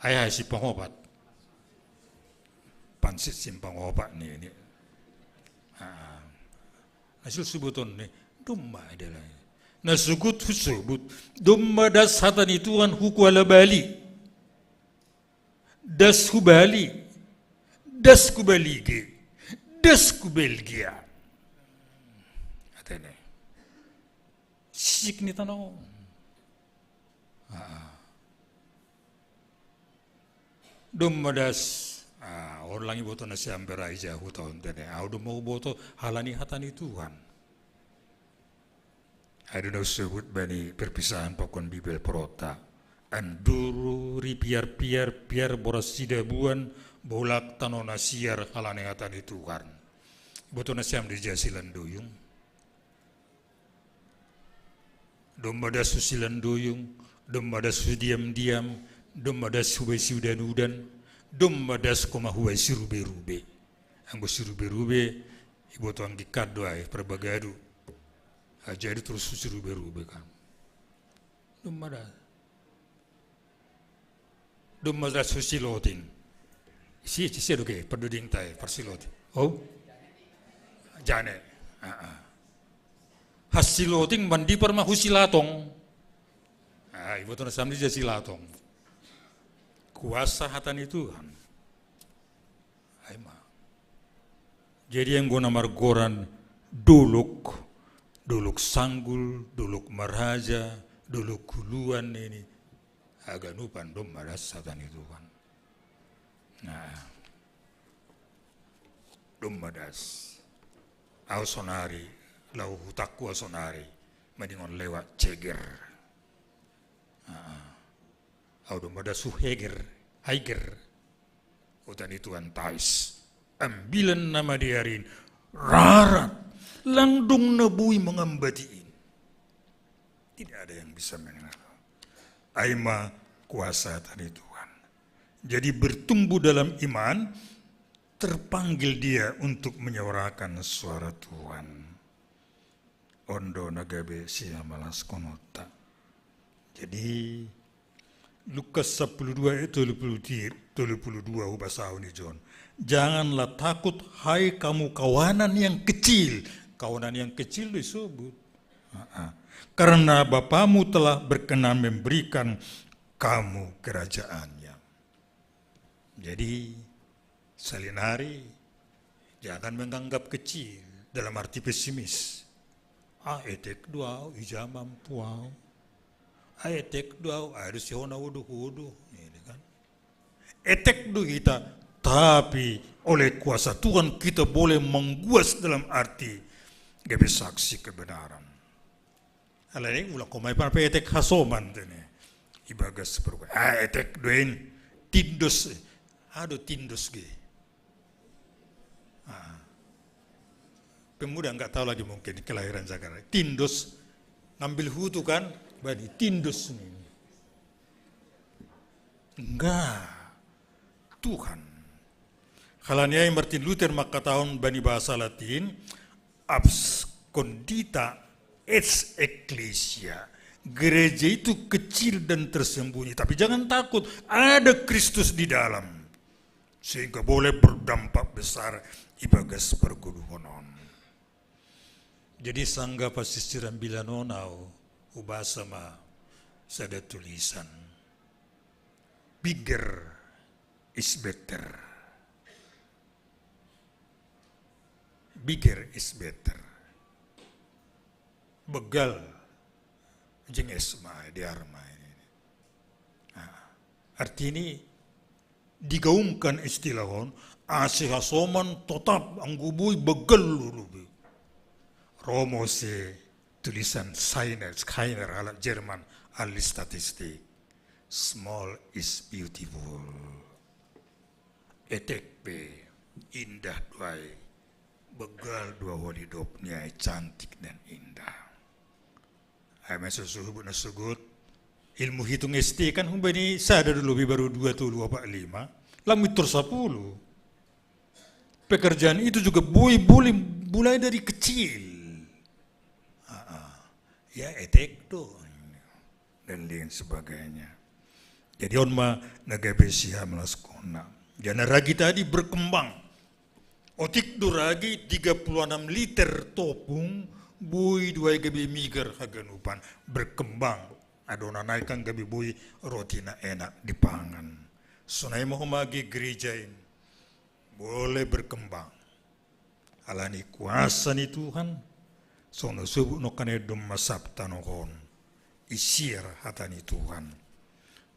Ai, ai, simpang opat. Pansit simpang opat ni, ni. Ah. Na sil subuton ni, domma adalah. Na sugut husubut, domma das hata ni Tuhan hu Kuala Bali. Das hu Bali. Das hu Balige. Das hu Belgia. Atene. Sisik ni tanoh. Ah. Domma das, ah, on lang iboto na siam be ra ija huta on tene. Ahu domma huboto halani hata ni Tuhan. Ai do na husubut bani perpisahan pakon Bibel porota. Anduru ripiar-piar, piar boras sidabuan, bolak tano na siar halani hata ni Tuhan. Iboto na siam do ija silanduyung. Domma das hu silanduyung, Domma das hudiam-diam, domma das hubai siudan-udan, domma das koma hubai sirube-rube. Anggo sirube-rube, iboto anggi kaddo ai, parbagadu. Ajadu terus sirube-rube kan. Domma das. Domma das husiloting. Si, si, si, oke, pardoding tai, parsiloting. Oh? Jane. Ah, ah. Hasiloting mandipar ma husilatong. Ah, iboto na samdi ja silatong. Kuasa hata ni Tuhan. Ai ma. Jadi anggo na margoran dolok, dolok sanggul, dolok maraja, dolok huluan ini. Haganupan domma das hata ni Tuhan. Nah. Domma das. Au sonari, lau hutakku au sonari, maningon lewat ceger. Au domma das huheger, haiger. Utan itu antais. Ambilan nama diarin. Rarat. Langdung na bui mengambatiin. Tidak ada yang bisa mengenal. Ai ma kuasa tadi Tuhan. Jadi bertumbuh dalam iman, terpanggil dia untuk menyuarakan suara Tuhan. Ondo na gabe sihamalaskon otta. Jadi Lukas sepuluh dua ayat tolu puluh dua hubasahon i John. Janganlah takut hai kamu kawanan yang kecil. Kawanan yang kecil disebut. Karena Bapamu telah berkenan memberikan kamu kerajaannya. Jadi salinari jangan menganggap kecil dalam arti pesimis. Ah, etek do au, ija mampu au. Ah, etek do au, ado sihona uduh-uduh. Ini kan. Etek do kita, tapi oleh kuasa Tuhan kita boleh mengguas dalam arti gabe saksi kebenaran. Alani ulang komai pan pe etek hasoman tene. Ibagas perbuatan. Ah, etek do in tindos. Ado tindos ge. Ah. Pemuda nggak tahu lagi mungkin kelahiran Jakarta. Tindos ngambil hutu kan, bani tindos ini. Enggak. Tuhan. Halani ai Martin Luther mangkatahon bani bahasa Latin, abscondita ex ecclesia. Gereja itu kecil dan tersembunyi, tapi jangan takut, ada Kristus di dalam. Sehingga boleh berdampak besar ibagas perguluhan on. Jadi sangga pasisiran bilanonau ubasa ma sada tulisan. Bigger is better. Bigger is better. Begal jenges ma di arma ini. Nah, arti ini digaungkan istilah on, ase hasoman totap anggubui begal lulubi. Romo se tulisan Sainer, Sainer ala Jerman, ahli statistik. Small is beautiful. Etek pe indah do ai, begal do au di dop ni ai, cantik dan indah. Ai ma suhubut na sogot ilmu hitung S T kan humbani sada do lobi baru dua tolu opat lima, lam mintor sapuluh. Pekerjaan itu juga boleh, boleh mulai dari kecil. Ya etek do dan lain sebagainya. Jadi on ma na gabe sihamalaskonna. Jadi na ragi tadi berkembang. Otik do ragi tiga puluh enam liter topung, boi do ai gabe migar haganupan, berkembang. Adonan ai kan gabe boi roti na enak dipangan. Sonai ma homa ge gereja in boleh berkembang. Alani kuasa ni Tuhan, songon na husubut nangkin i, domma sab tanoh on isiar hata ni Tuhan.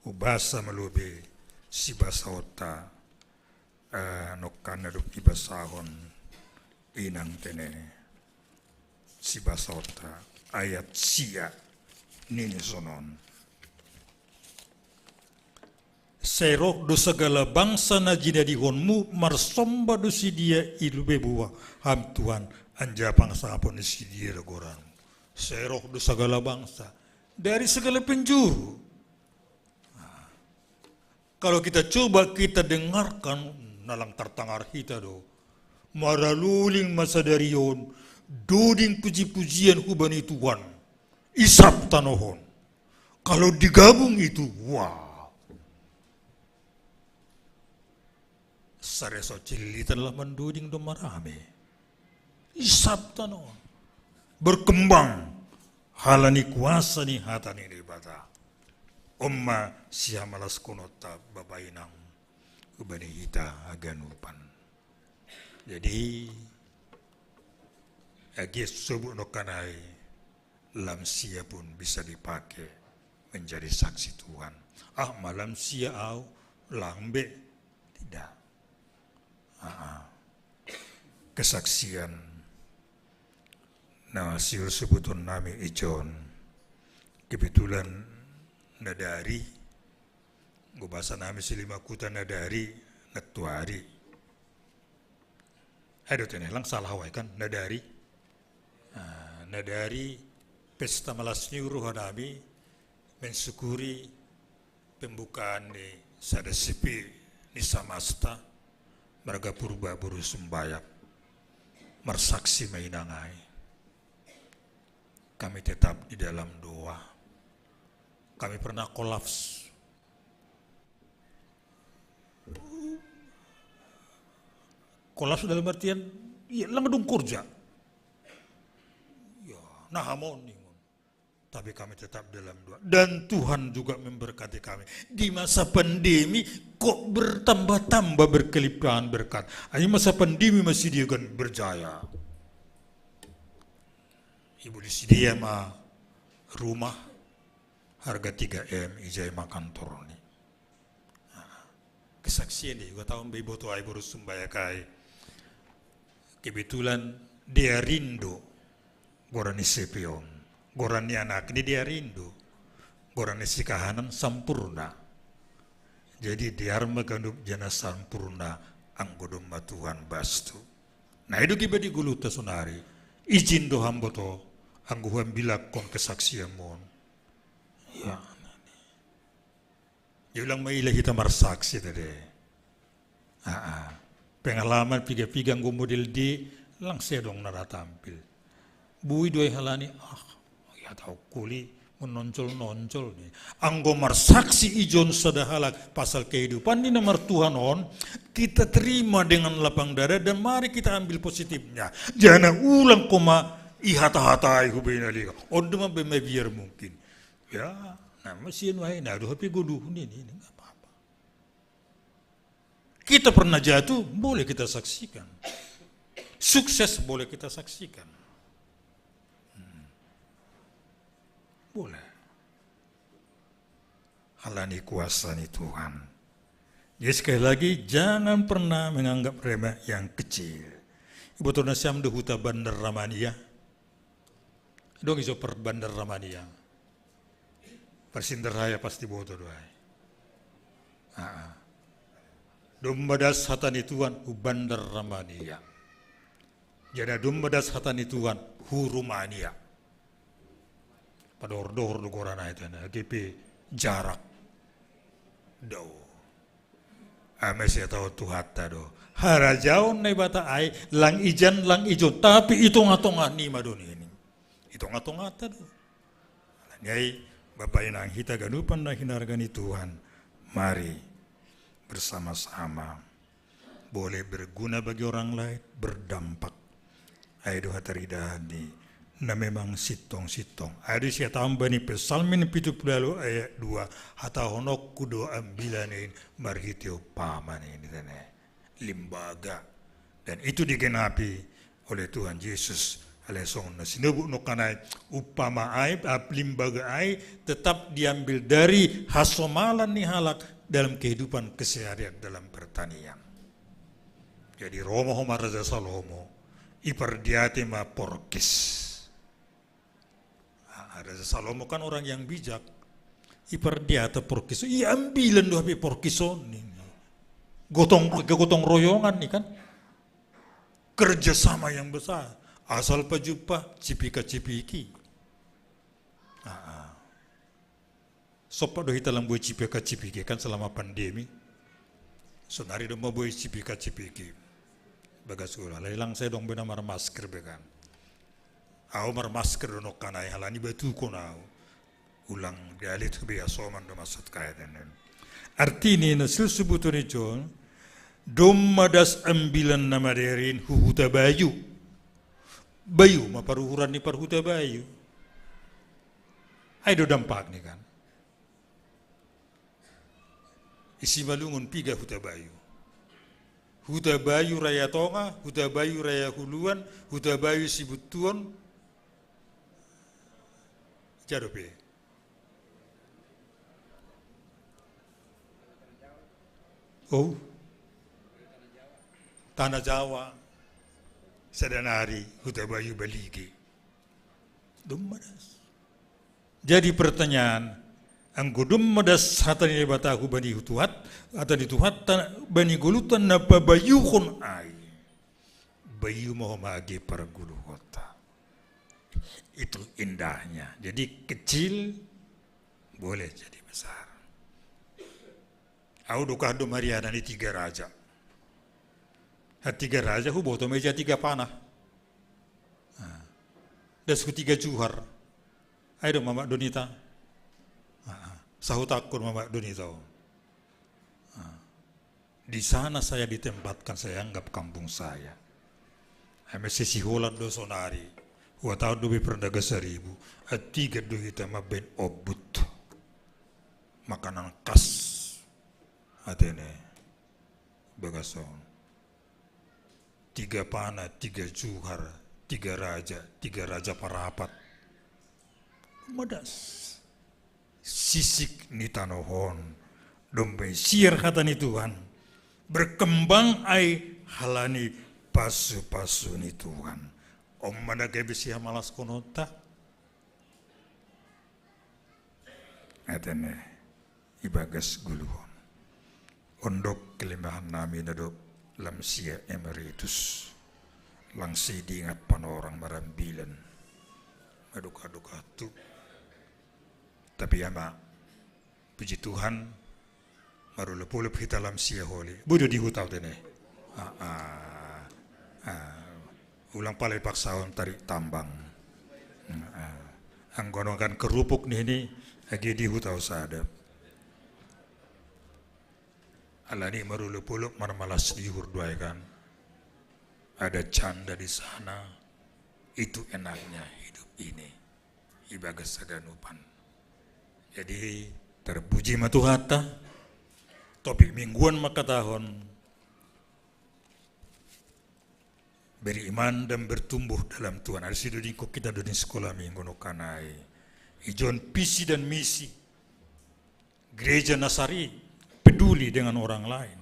Ubasa ma lobi sibasaonta, eh, nangkin na dung ibasahon inang tene sibasaonta ayat sia nini sonon. Sai roh do sagala bangsa na jinadihonmu, marsomba do sidea i lobeimu, Ham Tuhan, anjaha pangsangapon ni sidea do goranmu. Sai roh do sagala bangsa, dari segala penjuru. Kalau kita coba kita dengarkan, nalang tartangar hita do. Maraluling masadarion, doding puji-pujian hubani Tuhan. Isap tanohon. Kalau digabung itu, wah. Sareso cililitan lah mandoding do marame. Isap tanohon. Berkembang. Halani kuasa ni hata ni Debata. Omma siamalas konota babainang. Ubani hita aganupan. Jadi, agi sobu no kanai lansia pun bisa dipakai menjadi saksi Tuhan. Ah, malansia au, lambe. Tidak. Ah, ah. Kesaksian na siur sebuton nami ijon. Kebetulan nadari, go bahasa nami si lima kuta nadari, natuari. Aduh, tene lang salah wai kan, nadari. Ah, nadari pesta malas ni uruh nami mensyukuri pembukaan ni sada sepi ni samasta marga Purba Boru Sumbayak marsaksi mainangai. Kami tetap di dalam doa. Kami pernah kolaps. Kolaps dalam artian, iya, lang dung kerja. Ya, nah, mau nih. Tapi kami tetap dalam doa. Dan Tuhan juga memberkati kami. Di masa pandemi, kok bertambah-tambah berkelimpahan berkat. Ini masa pandemi masih dia kan berjaya. Ibu di sini ya ma rumah harga tiga M ijai makan turun nih. Kesaksian dia juga tahu mbe boto ai boru Sumbayak ai. Kebetulan dia rindu goran ni sepi on. Goran ni anak ni dia rindu. Goran ni sikahanan sampurna. Jadi dia ma ganup jana sampurna anggo domma Tuhan bastu. Nah, itu kiba di guluta sonari. Izin do hamboto anggo huambilakkon kesaksian mon. Ya. Dia ulang maila hita marsaksi tadi. Aa. Pengalaman piga-piga anggo model di lang sedong nara tampil. Bui dua halani, ah, ya tahu kuli menoncol-noncol nih. Anggo marsaksi ijon sada halak pasal kehidupan ni na martuhan on, kita terima dengan lapang dada dan mari kita ambil positifnya. Jangan ulang koma ihata-hatai hubina liga. Onde ma be mabiar mungkin. Ya, nah, mesin wae, nah, aduh, tapi goduh ini, ini, ini nggak apa-apa. Kita pernah jatuh, boleh kita saksikan. Sukses boleh kita saksikan. Hmm. Boleh. Halani kuasa ni Tuhan. Jadi sekali lagi, jangan pernah menganggap remeh yang kecil. Ibu Tuna Siam de Huta Bandar Ramania. Dong iso per Bandar Ramania. Persinderhaya pasti boto doai. Aa. Domba das hata ni Tuhan hu Bandar Ramania. Jadi domba das hata ni Tuhan hu Rumania. Pador-dor do gorana itu na, G P jarak. Do. Ame sia tahu Tuhanta do. Harajaon Naibata ai, lang ijan, lang ijon. Tapi i tonga-tonga ni ma do nini. I tonga-tongata do. Ngai, Bapa inang hita ganupan na hinarga ni Tuhan. Mari bersama-sama. Boleh berguna bagi orang lain, berdampak. Ai do hataridahan ni na memang sintong-sintong. Ai do sia tamba ni Psalmen pitu puluh ayat dua, hatahononku do ambilan in marhite umpama ni ini tene. Limbaga. Dan itu digenapi oleh Tuhan Yesus. Alai songon na sinobut nangkin ai, umpama ai, ap-, limbaga ai tetap diambil dari hasomalan ni halak dalam kehidupan keseharian dalam pertanian. Jadi ro ma homa Raja Salomo, ipardiate ma porkis. Ah, Raja Salomo kan orang yang bijak. Ipardiate porkis, iambilan do hape porkis on. Gotong, gotong royongan ni kan. Kerjasama yang besar. Asal pajumpang, cipika-cipiki. Ah, ah. Sompa do hita lang boi cipika-cipiki kan selama pandemi. Sonari do ma boi cipika-cipiki. Bagas ula, lelang saya dong bena marmasker be kan. Au marmasker do nokkanai halani batukon au. Ulang dialit be asoman do maksud kaetan. Artini na silsubuton i John, domma das ambilan na maderin hu Hutabayu. Bayu ma paruhuran ni parhutabayu. Ai do dampakni kan. I Simalungun piga Hutabayu. Hutabayu Raya Tonga, Hutabayu Raya Huluan, Hutabayu Sibuttuon. Jado pe. Oh. Tanah Jawa. Sadanari Hutabayu Balige. Domma das. Jadi pertanyaan, anggo domma das hata ni Debata hu bani hutuhat, hata ni Tuhanta bani goluhta na pabayuhon ai. Bayu ma ho ma age pargoluhonta. Itu indahnya. Jadi kecil boleh jadi besar. Au do kahdo mariana ni Tiga Raja. Ha Tiga Raja huboto meja tiga panah. Nah. Das hu Tiga Juhar. Ai do Mamak Donita. Nah. Sahutakkon Mamak Donita. Nah. Di sana saya ditempatkan, saya anggap kampung saya. Ai mese Siholan do sonari. Huataon do be pernah Nagasaribu. Ai tiga do hita mambaen ombut. Makanan khas. Atene. Bagason. Tiga panah, Tiga Juhar, Tiga Raja, Tiga Raja Parapat. Madas. Sisik ni tanohon. Dompe siar hata ni Tuhan. Berkembang ai halani pasu-pasu ni Tuhan. Om mana gabe sihamalaskon onta. Atene. Ibagas goluhon. Ondok kelimbahan nami na dob lamsia emeritus. Langsi dingat panorang marambilan. Madukah-dukah tu. Tapi ama, puji Tuhan, marulop-ulop hita lamsia holi. Budu di hutau tene. Ah, ah, ah. Ulang pala ipaksahon tarik tambang. Ah, ah. Anggo nongan kerupuk ni ini, agi di hutau sada. Alani marulop-ulop marmalas di hurduai kan. Ada canda di sana. Itu enaknya hidup ini. Ibagas saganupan. Jadi terpuji ma Tuhanta. Topik mingguan mangkatahon beriman dan bertumbuh dalam Tuhan. Ada sido dingko kita do di sekolah minggu no kanai. Ijon visi dan misi gereja Nasaret, peduli dengan orang lain.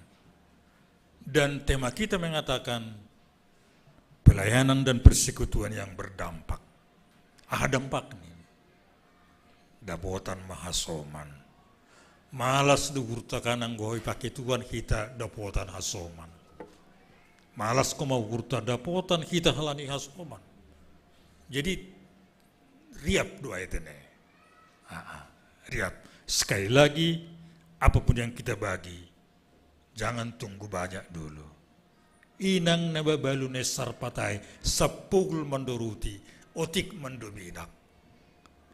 Dan tema kita mengatakan pelayanan dan persekutuan yang berdampak. Aha dampak ni. Dapotan ma hasoman. Malas do uhurta kan anggo ipake Tuhan hita dapotan hasoman. Malas koma uhurta dapotan hita halani hasoman. Jadi riap do ai tene. Ah, ah, riap. Sekali lagi, apapun yang kita bagi, jangan tunggu banyak dulu. Inang na babalu na i sarpat ai, sampul mandoruti, otik mandominak.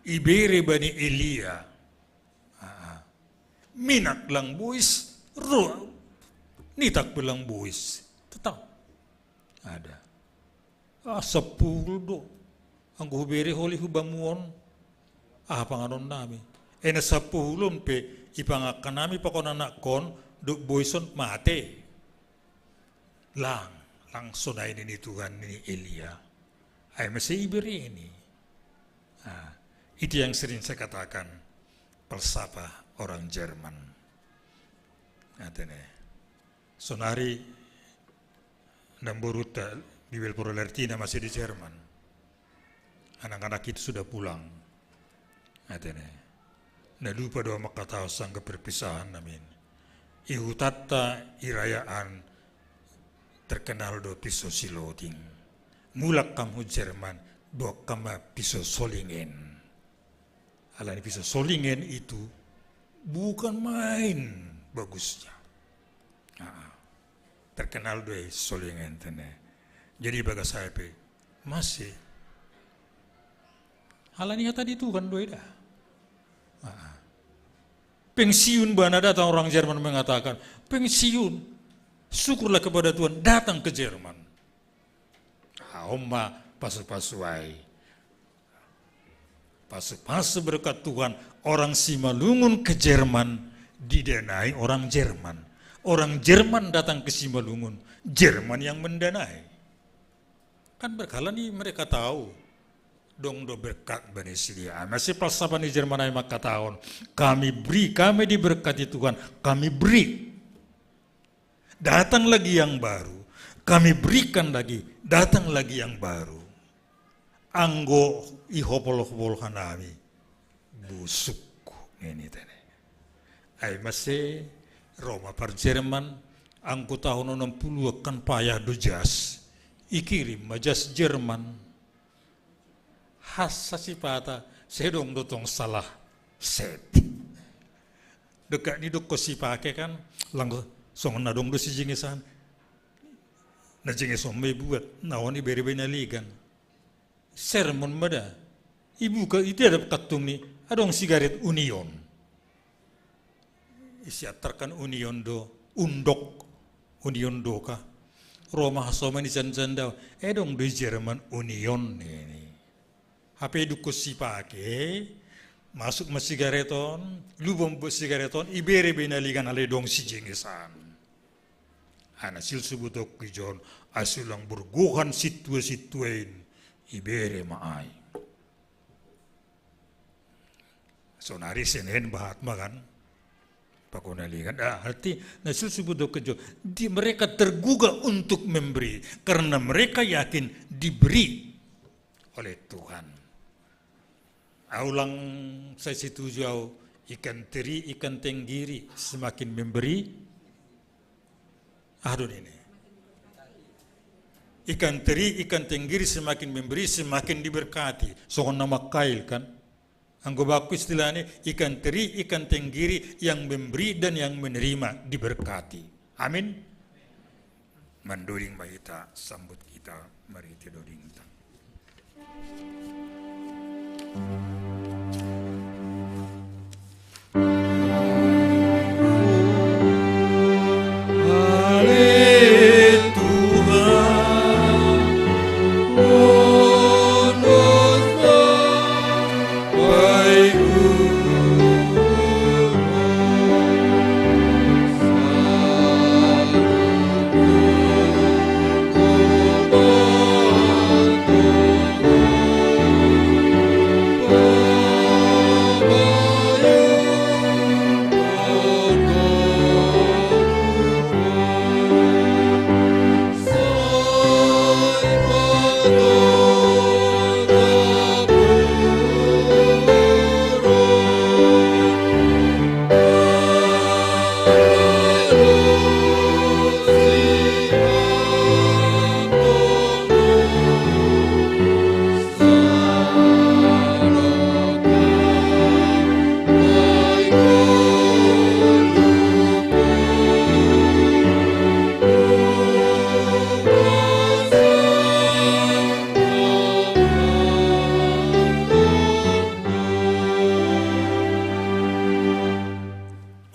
Ibere bani Elia. Ah, ah. Minak lang bois, ro. Nitak pe lang bois. Tetap. Ada. Ah, sampul do. Anggo hubere holi hu bamu on. Aha panganon nami. Ena sampul on pe ipangangka nami pakon anakkon, dob bois on mate. Lang, lang sonai nini Tuhan ni Elia. Ai mase ibereni. Ah, itu yang sering saya katakan falsafah orang Jerman. Atene. Sonari namboruta Bibel Prolertina masih di Jerman. Anak-anak itu sudah pulang. Atene. Na lupa do mangkatahon sangga perpisahan namin. I hutanta irayaan terkenal do piso siloting. Mulak kam hu Jerman, boan kam ma piso Solingen. Alani piso Solingen itu Bukan main bagusnya. Aa. Terkenal do i Solingen tene. Jadi bagas ai pe masih. Alani hata di Tuhan do i da. Aa. Pensiun bana datang orang Jerman mengatakan, "Pensiun. Syukurlah kepada Tuhan, datang ke Jerman." Au ma pasu-pasu ai. Pasu-pasu berkat Tuhan, orang Simalungun ke Jerman didanai orang Jerman. Orang Jerman datang ke Simalungun, Jerman yang mendanai. Kan berkala ni mereka tahu dong do berkat bani sidia. Masih falsafah ni Jerman ai maka tahun, kami beri, kami diberkati Tuhan, kami beri. Datang lagi yang baru, kami berikan lagi, datang lagi yang baru. Anggo ihopol-hopol hanami, busuk nini tene. Ai mase Roma par Jerman, anggo tahun onom puluh kan payah do jas, ikirim ma jas Jerman. Hasa sipata, sedong do tong salah set. Dekat ni dokko sipake kan, langgo songon na dong do sijengesan. Na jengeson ma ibuat, na on ibere bena ligan. Sermon ma da. Ibuka ite ada kattung ni, adong sigaret Union. Isi atarkan Union do, undok, Union do ka. Roma hasoma ni janda-janda, eh dong do Jerman Union ini. Hape dukkus sipake, masuk ma sigareton, lubom bo sigareton, ibere bena ligan ale dong sijengesan. Ana silsubutok ijon, asulang burgohan situa-situa in, ibere ma ai. Sonari senen bahat ma kan. Pakona ligan. Ah, arti na susu butuh kejo. Di mereka tergugah untuk memberi karena mereka yakin diberi oleh Tuhan. Aulang saya setuju au ikan teri, ikan tenggiri semakin memberi. Aduh ini. Ikan teri, ikan tenggiri semakin memberi, semakin diberkati. Songon nama kail kan. Anggo baku istilahnya ikan teri, ikan tenggiri yang memberi dan yang menerima diberkati. Amin. Mandoding ma hita sambut kita marhite dodingta.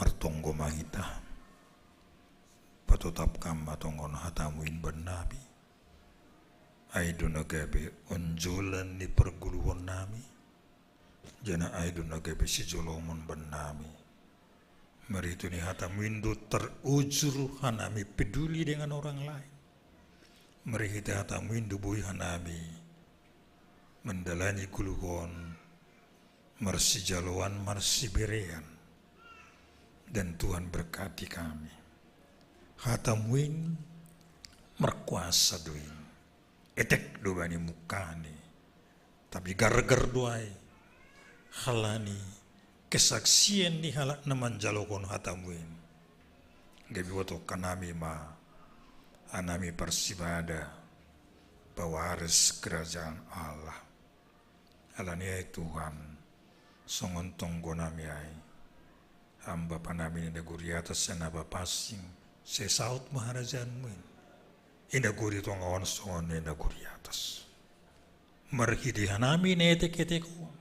Martonggo ma hita. Patotapkam ma tonggon hatamu in bannami. Ai do na gabe onjolan ni parguluonnami, jana ai do na gabe sijolomon bannami. Marhite ni hatamu in do terujur hanami peduli dengan orang lain. Marhite hatamu in do boi hanami mandalani guluhon marsijaloan marsiberean. Dan Tuhan berkati kami. Hatamu in markuasa do i. Etek do bani mukani. Tapi gargar do ai halani kesaksian ni halak na manjalokhon hatamu in. Gabe botohkanami ma hanami parsibada pawaris kerajaan Allah. Alani ai Tuhan, songon tonggonami ai, Ham Bapa nami na di nagori atas, sai na papansing, sai saut ma harajaonmu in, i nagori tonga on songon na di nagori atas. Marhite hanami na etek-etek on,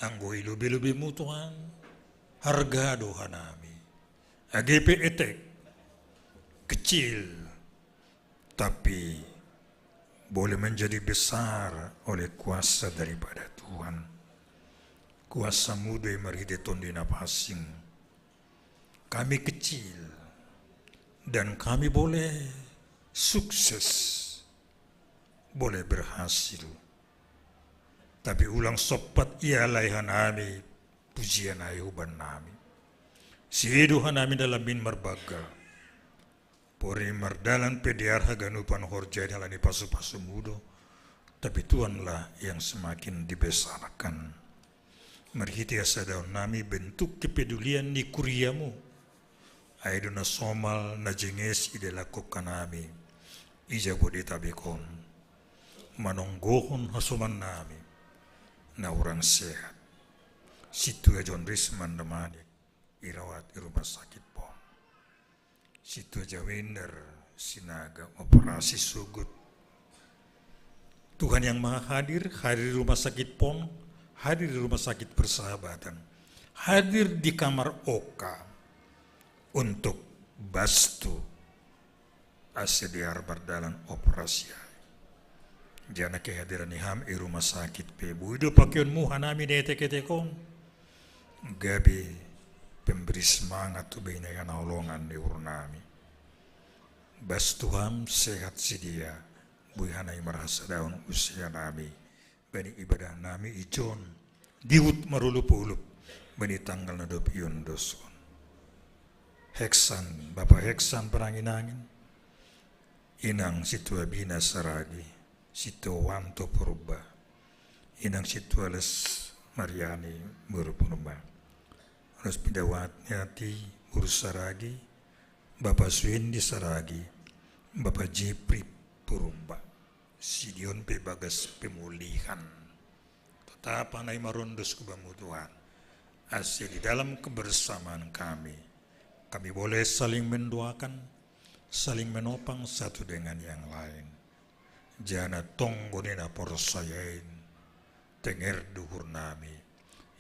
anggo i lobi-lobimu Tuhan, harga do hanami. Age pe etek, kecil, tapi boleh menjadi besar oleh kuasa daripada Tuhan. Kuasa-Mu do i marhite Tondi na pansing. Kami kecil, dan kami boleh sukses, boleh berhasil. Tapi ulang sompat ialai hanami pujian ai hu Bapa nami. Siido hanami dalan-Mi marbangga. Porini mardalan pe dear haganupan horja i halani pasu-pasu-Mu do, tapi Tuhanlah yang semakin dibesarkan. Marhite hasadaon nami bentuk kepedulian ni kuria-Mu, ai do na somal na jenges i dilangkupkan nami i Jabodetabek on, manonggohon hasoman nami na hurang sehat, Sintua John Risman Damanik, irawat i rumah sakit pon. Sintua Jawender Sinaga operasi sogot. Tuhan yang Maha Hadir, hadir di rumah sakit pon, hadir di rumah sakit persahabatan, hadir di kamar oka untuk bastu ase dear mardalan operasi ai. Jana kehadiran ni Ham i rumah sakit pe boi do pakeonmu hanami na etek-etek on, gabe pemberi semangat tu bainai hanaholongan ni uhur nami. Bastu Ham sehat sidia, boi hanami marhasadaon use hanami bani ibadah nami i jon, dihut marolop-olop bani tanggal na dob iondoskon. Heksan, Bapa Heksan Panangin-angin, Inang Sintua Bina Saragi, Sintua Wanto Purba, Inang Sintua Les Mariani boru Purba, Rospinda Watniati boru Saragi, Bapa Suendi Saragi, Bapa Jepri Purba. Sidion pe bagas pemulihan. Tetap hanami marondos hu Bamu Tuhan, ase di dalam kebersamaan kami, kami boleh saling mendoakan, saling menopang satu dengan yang lain. Jana tonggo ni na porsaya in, tenger do uhur nami,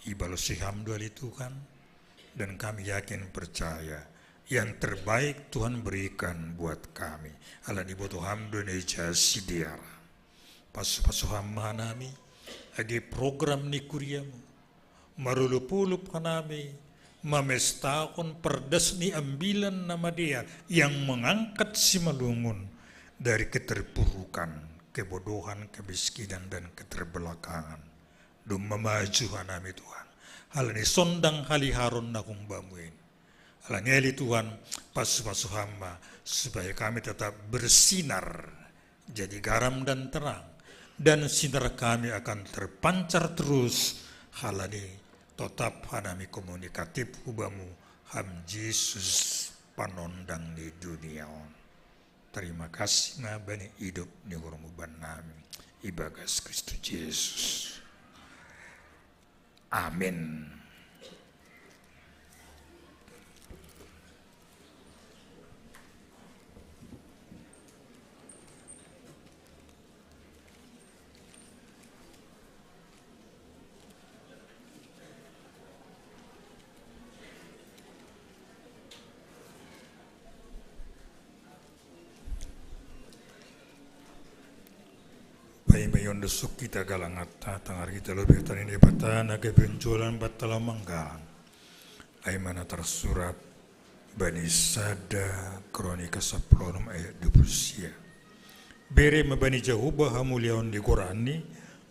ibalosi Ham do ale Tuhan, dan kami yakin percaya yang terbaik Tuhan berikan buat kami. Ala ni iboto Ham do na ija sidearan. Pasu-pasu Ham ma hanami, age program ni kuria-Mu, marolop-olop hanami mamestahon pardas ni ambilan na madear yang mengangkat Simalungun dari keterpurukan, kebodohan, kemiskinan, dan keterbelakangan. Domma maju hanami Tuhan, ala ni sondang haliharon na hum Bamu in. Ala ni ale Tuhan, pasu-pasu Ham ma supaya kami tetap bersinar, jadi garam dan terang, dan sinar kami akan terpancar terus, ala ni tetap hanami komunikatif hu Bamu, Ham Jesus panondang ni dunia on. Terima kasih ma bani idop ni uhur-Mu bannami ibagas Kristus Jesus. Amin. Paima iondoskon hita galanganta, tangar hita lobi hata ni Debata na gabe onjolan banta laho manggalang. Ai ma na tarsurat bani sada Kronika sampulu onom ayat dua puluh sia. Bere ma bani Jahowa hamuliaon ni goran-Ni,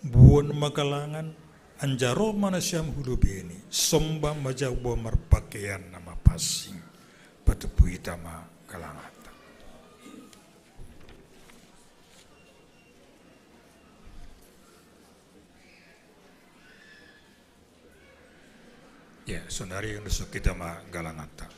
boan ma galangan, anjaha ro ma nasiam hu lobei-Ni, somba ma Jahowa marpakeian na mapansing. Patumpu hita ma galanganta. Ya, saonari iondoskon hita ma galanganta.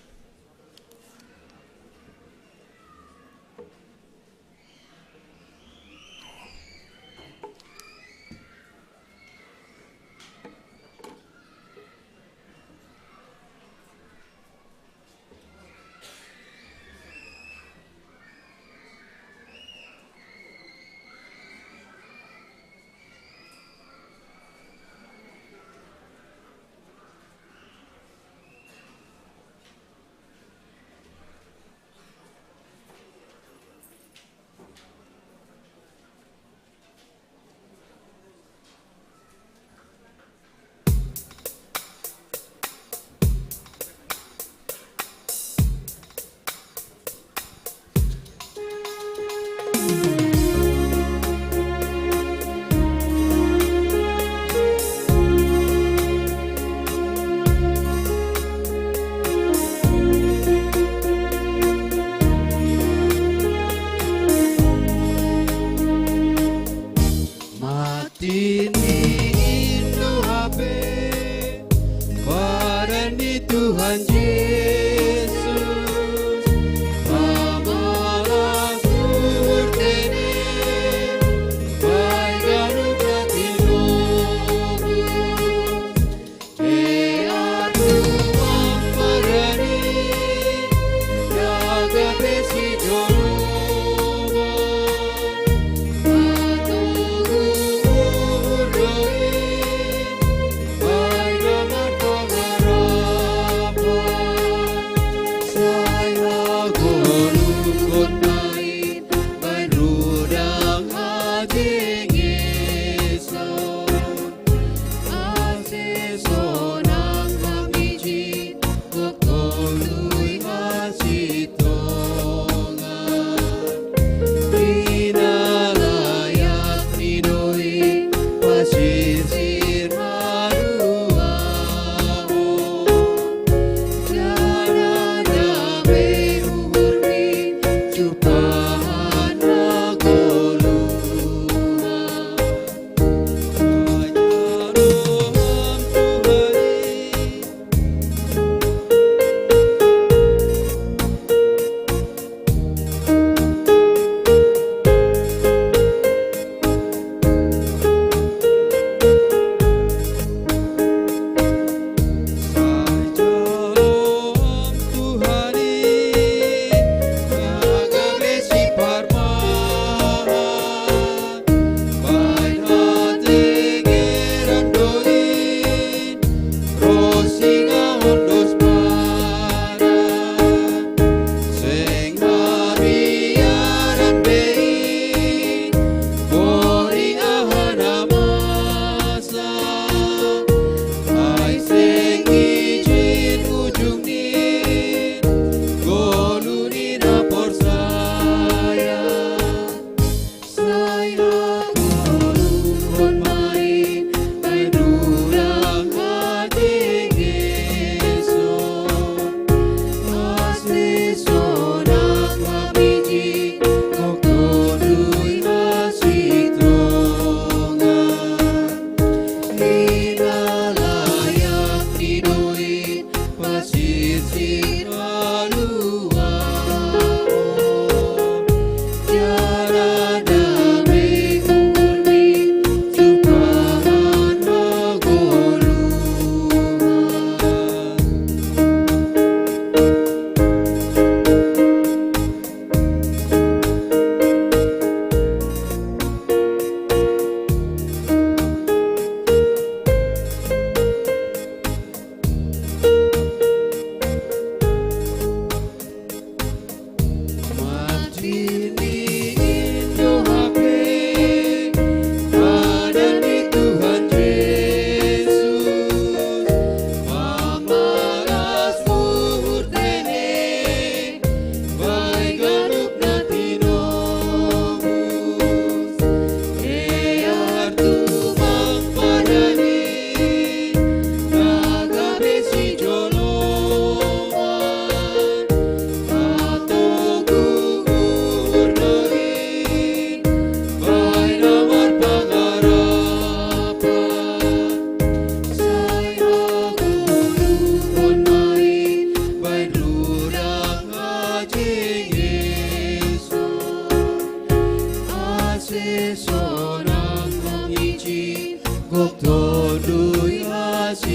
Sonang mangiji gotodui hasitongan.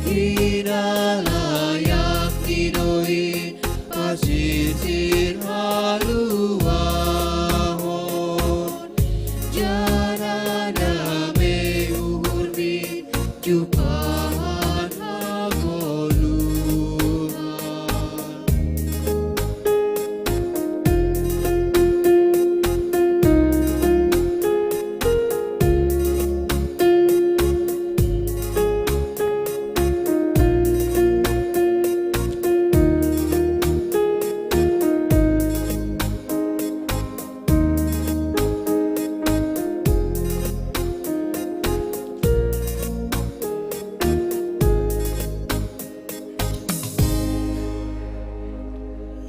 Inalayak tidoi pasisir haluahon. Jana dame uhurmi jumpahan hagoluhan.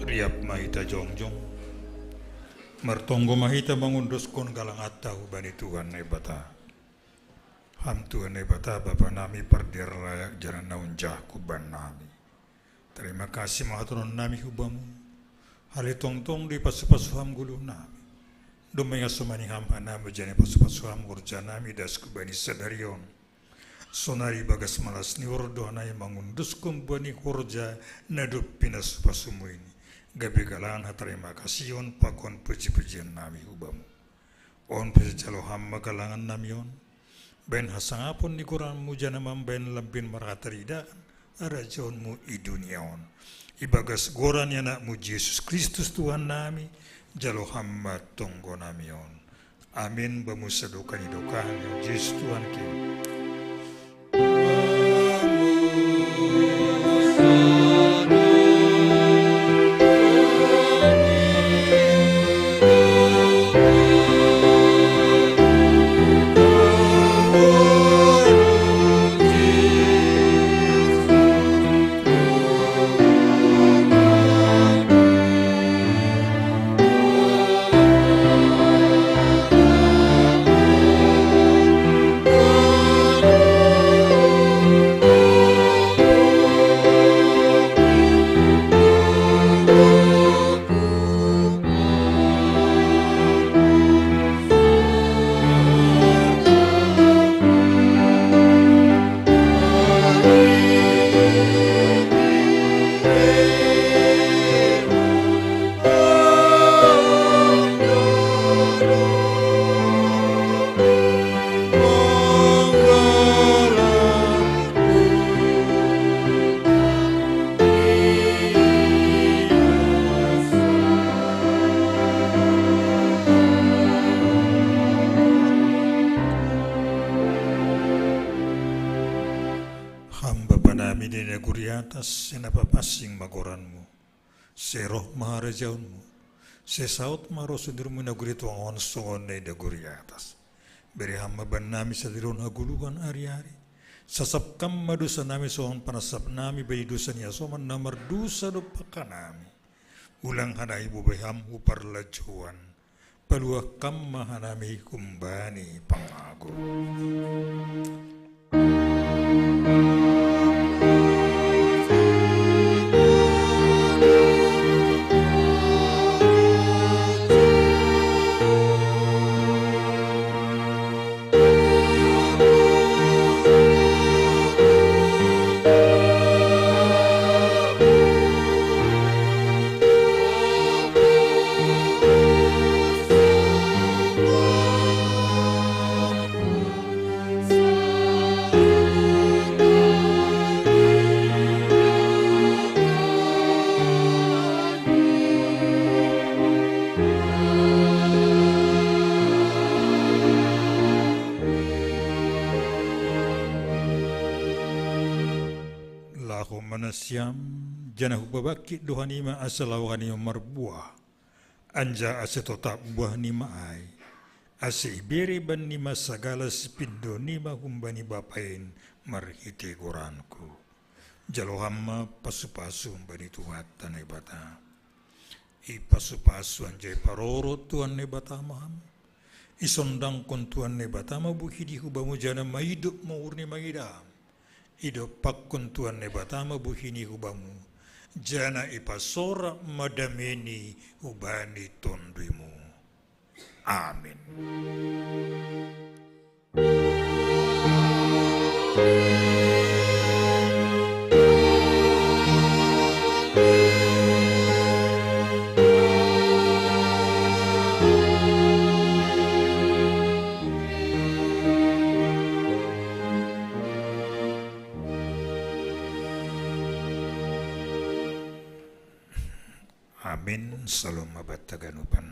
Riap ma hita jongjong. Martonggo ma hita mangunduskon galanganta hubani Tuhan Naibata. Ham Tuhan Naibata, Bapa nami, pardear layak jana na unjahku bannami. Tarima kasih ma hatoron nami hubamu. Hali tongtong do ipasu-pasu ham gulu nami. Domma ingasomani ham hanami jana ipasu-pasu ham horja nami das hubani sadari on. Sonari bagas malas ni horja do hanami mangunduskon bani horja na dob pinasu-pasumu ini. Gabe galangan hatarima kasihon pakon puji-pujian nami hubamu. On pe sijalo ham ma galangan nami on. Baen hasangapon ni goranmu jana mambaen lambin marhataridahan harajaonmu i dunia on. Ibagas goran ni anakmu Jesus Kristus Tuhan nami, jalo ham ma tonggo nami on. Amin. Bamu sadokah ni dokah ni Jesus Tuhan kami. Ham Bapa nami na di nagori atas, sai na papansing ma goranmu. Sai roh ma harajaonmu. Sai saut ma roh ni uhurmu i nagori tonga on songon na di nagori atas. Bere ham ma bannami sadari on hagoluhan ari-ari. Sasap ham ma dosa nami songon panasap nami bani dosa ni hasoman na mardosa dompak hanami. Ulang hanami bobai ham hu parlajouan. Paluah ham ma hanami humbani pangago. Laho ma nasiam, janah hupabangkit do hanima asa laho hanima marbuah, anjaha asa totap buah nima ai, asa ibere bannima sagala sipindo nima humbani Bapa in marhite goranku. Jalo ham ma pasu-pasu humbani Tuhanta Naibata. Ipasu-pasu anjaha iparorot Tuhan Naibata ma ham. Isondangkon Tuhan Naibata ma bohi ni hubamu jana maidop ma uhur ni mangidam. Idompakkon Tuhan Naibata ma bohi ni hubamu jana ipasora madameni ubani tonduymu. Amin. Amin. Salom mabat taganupan.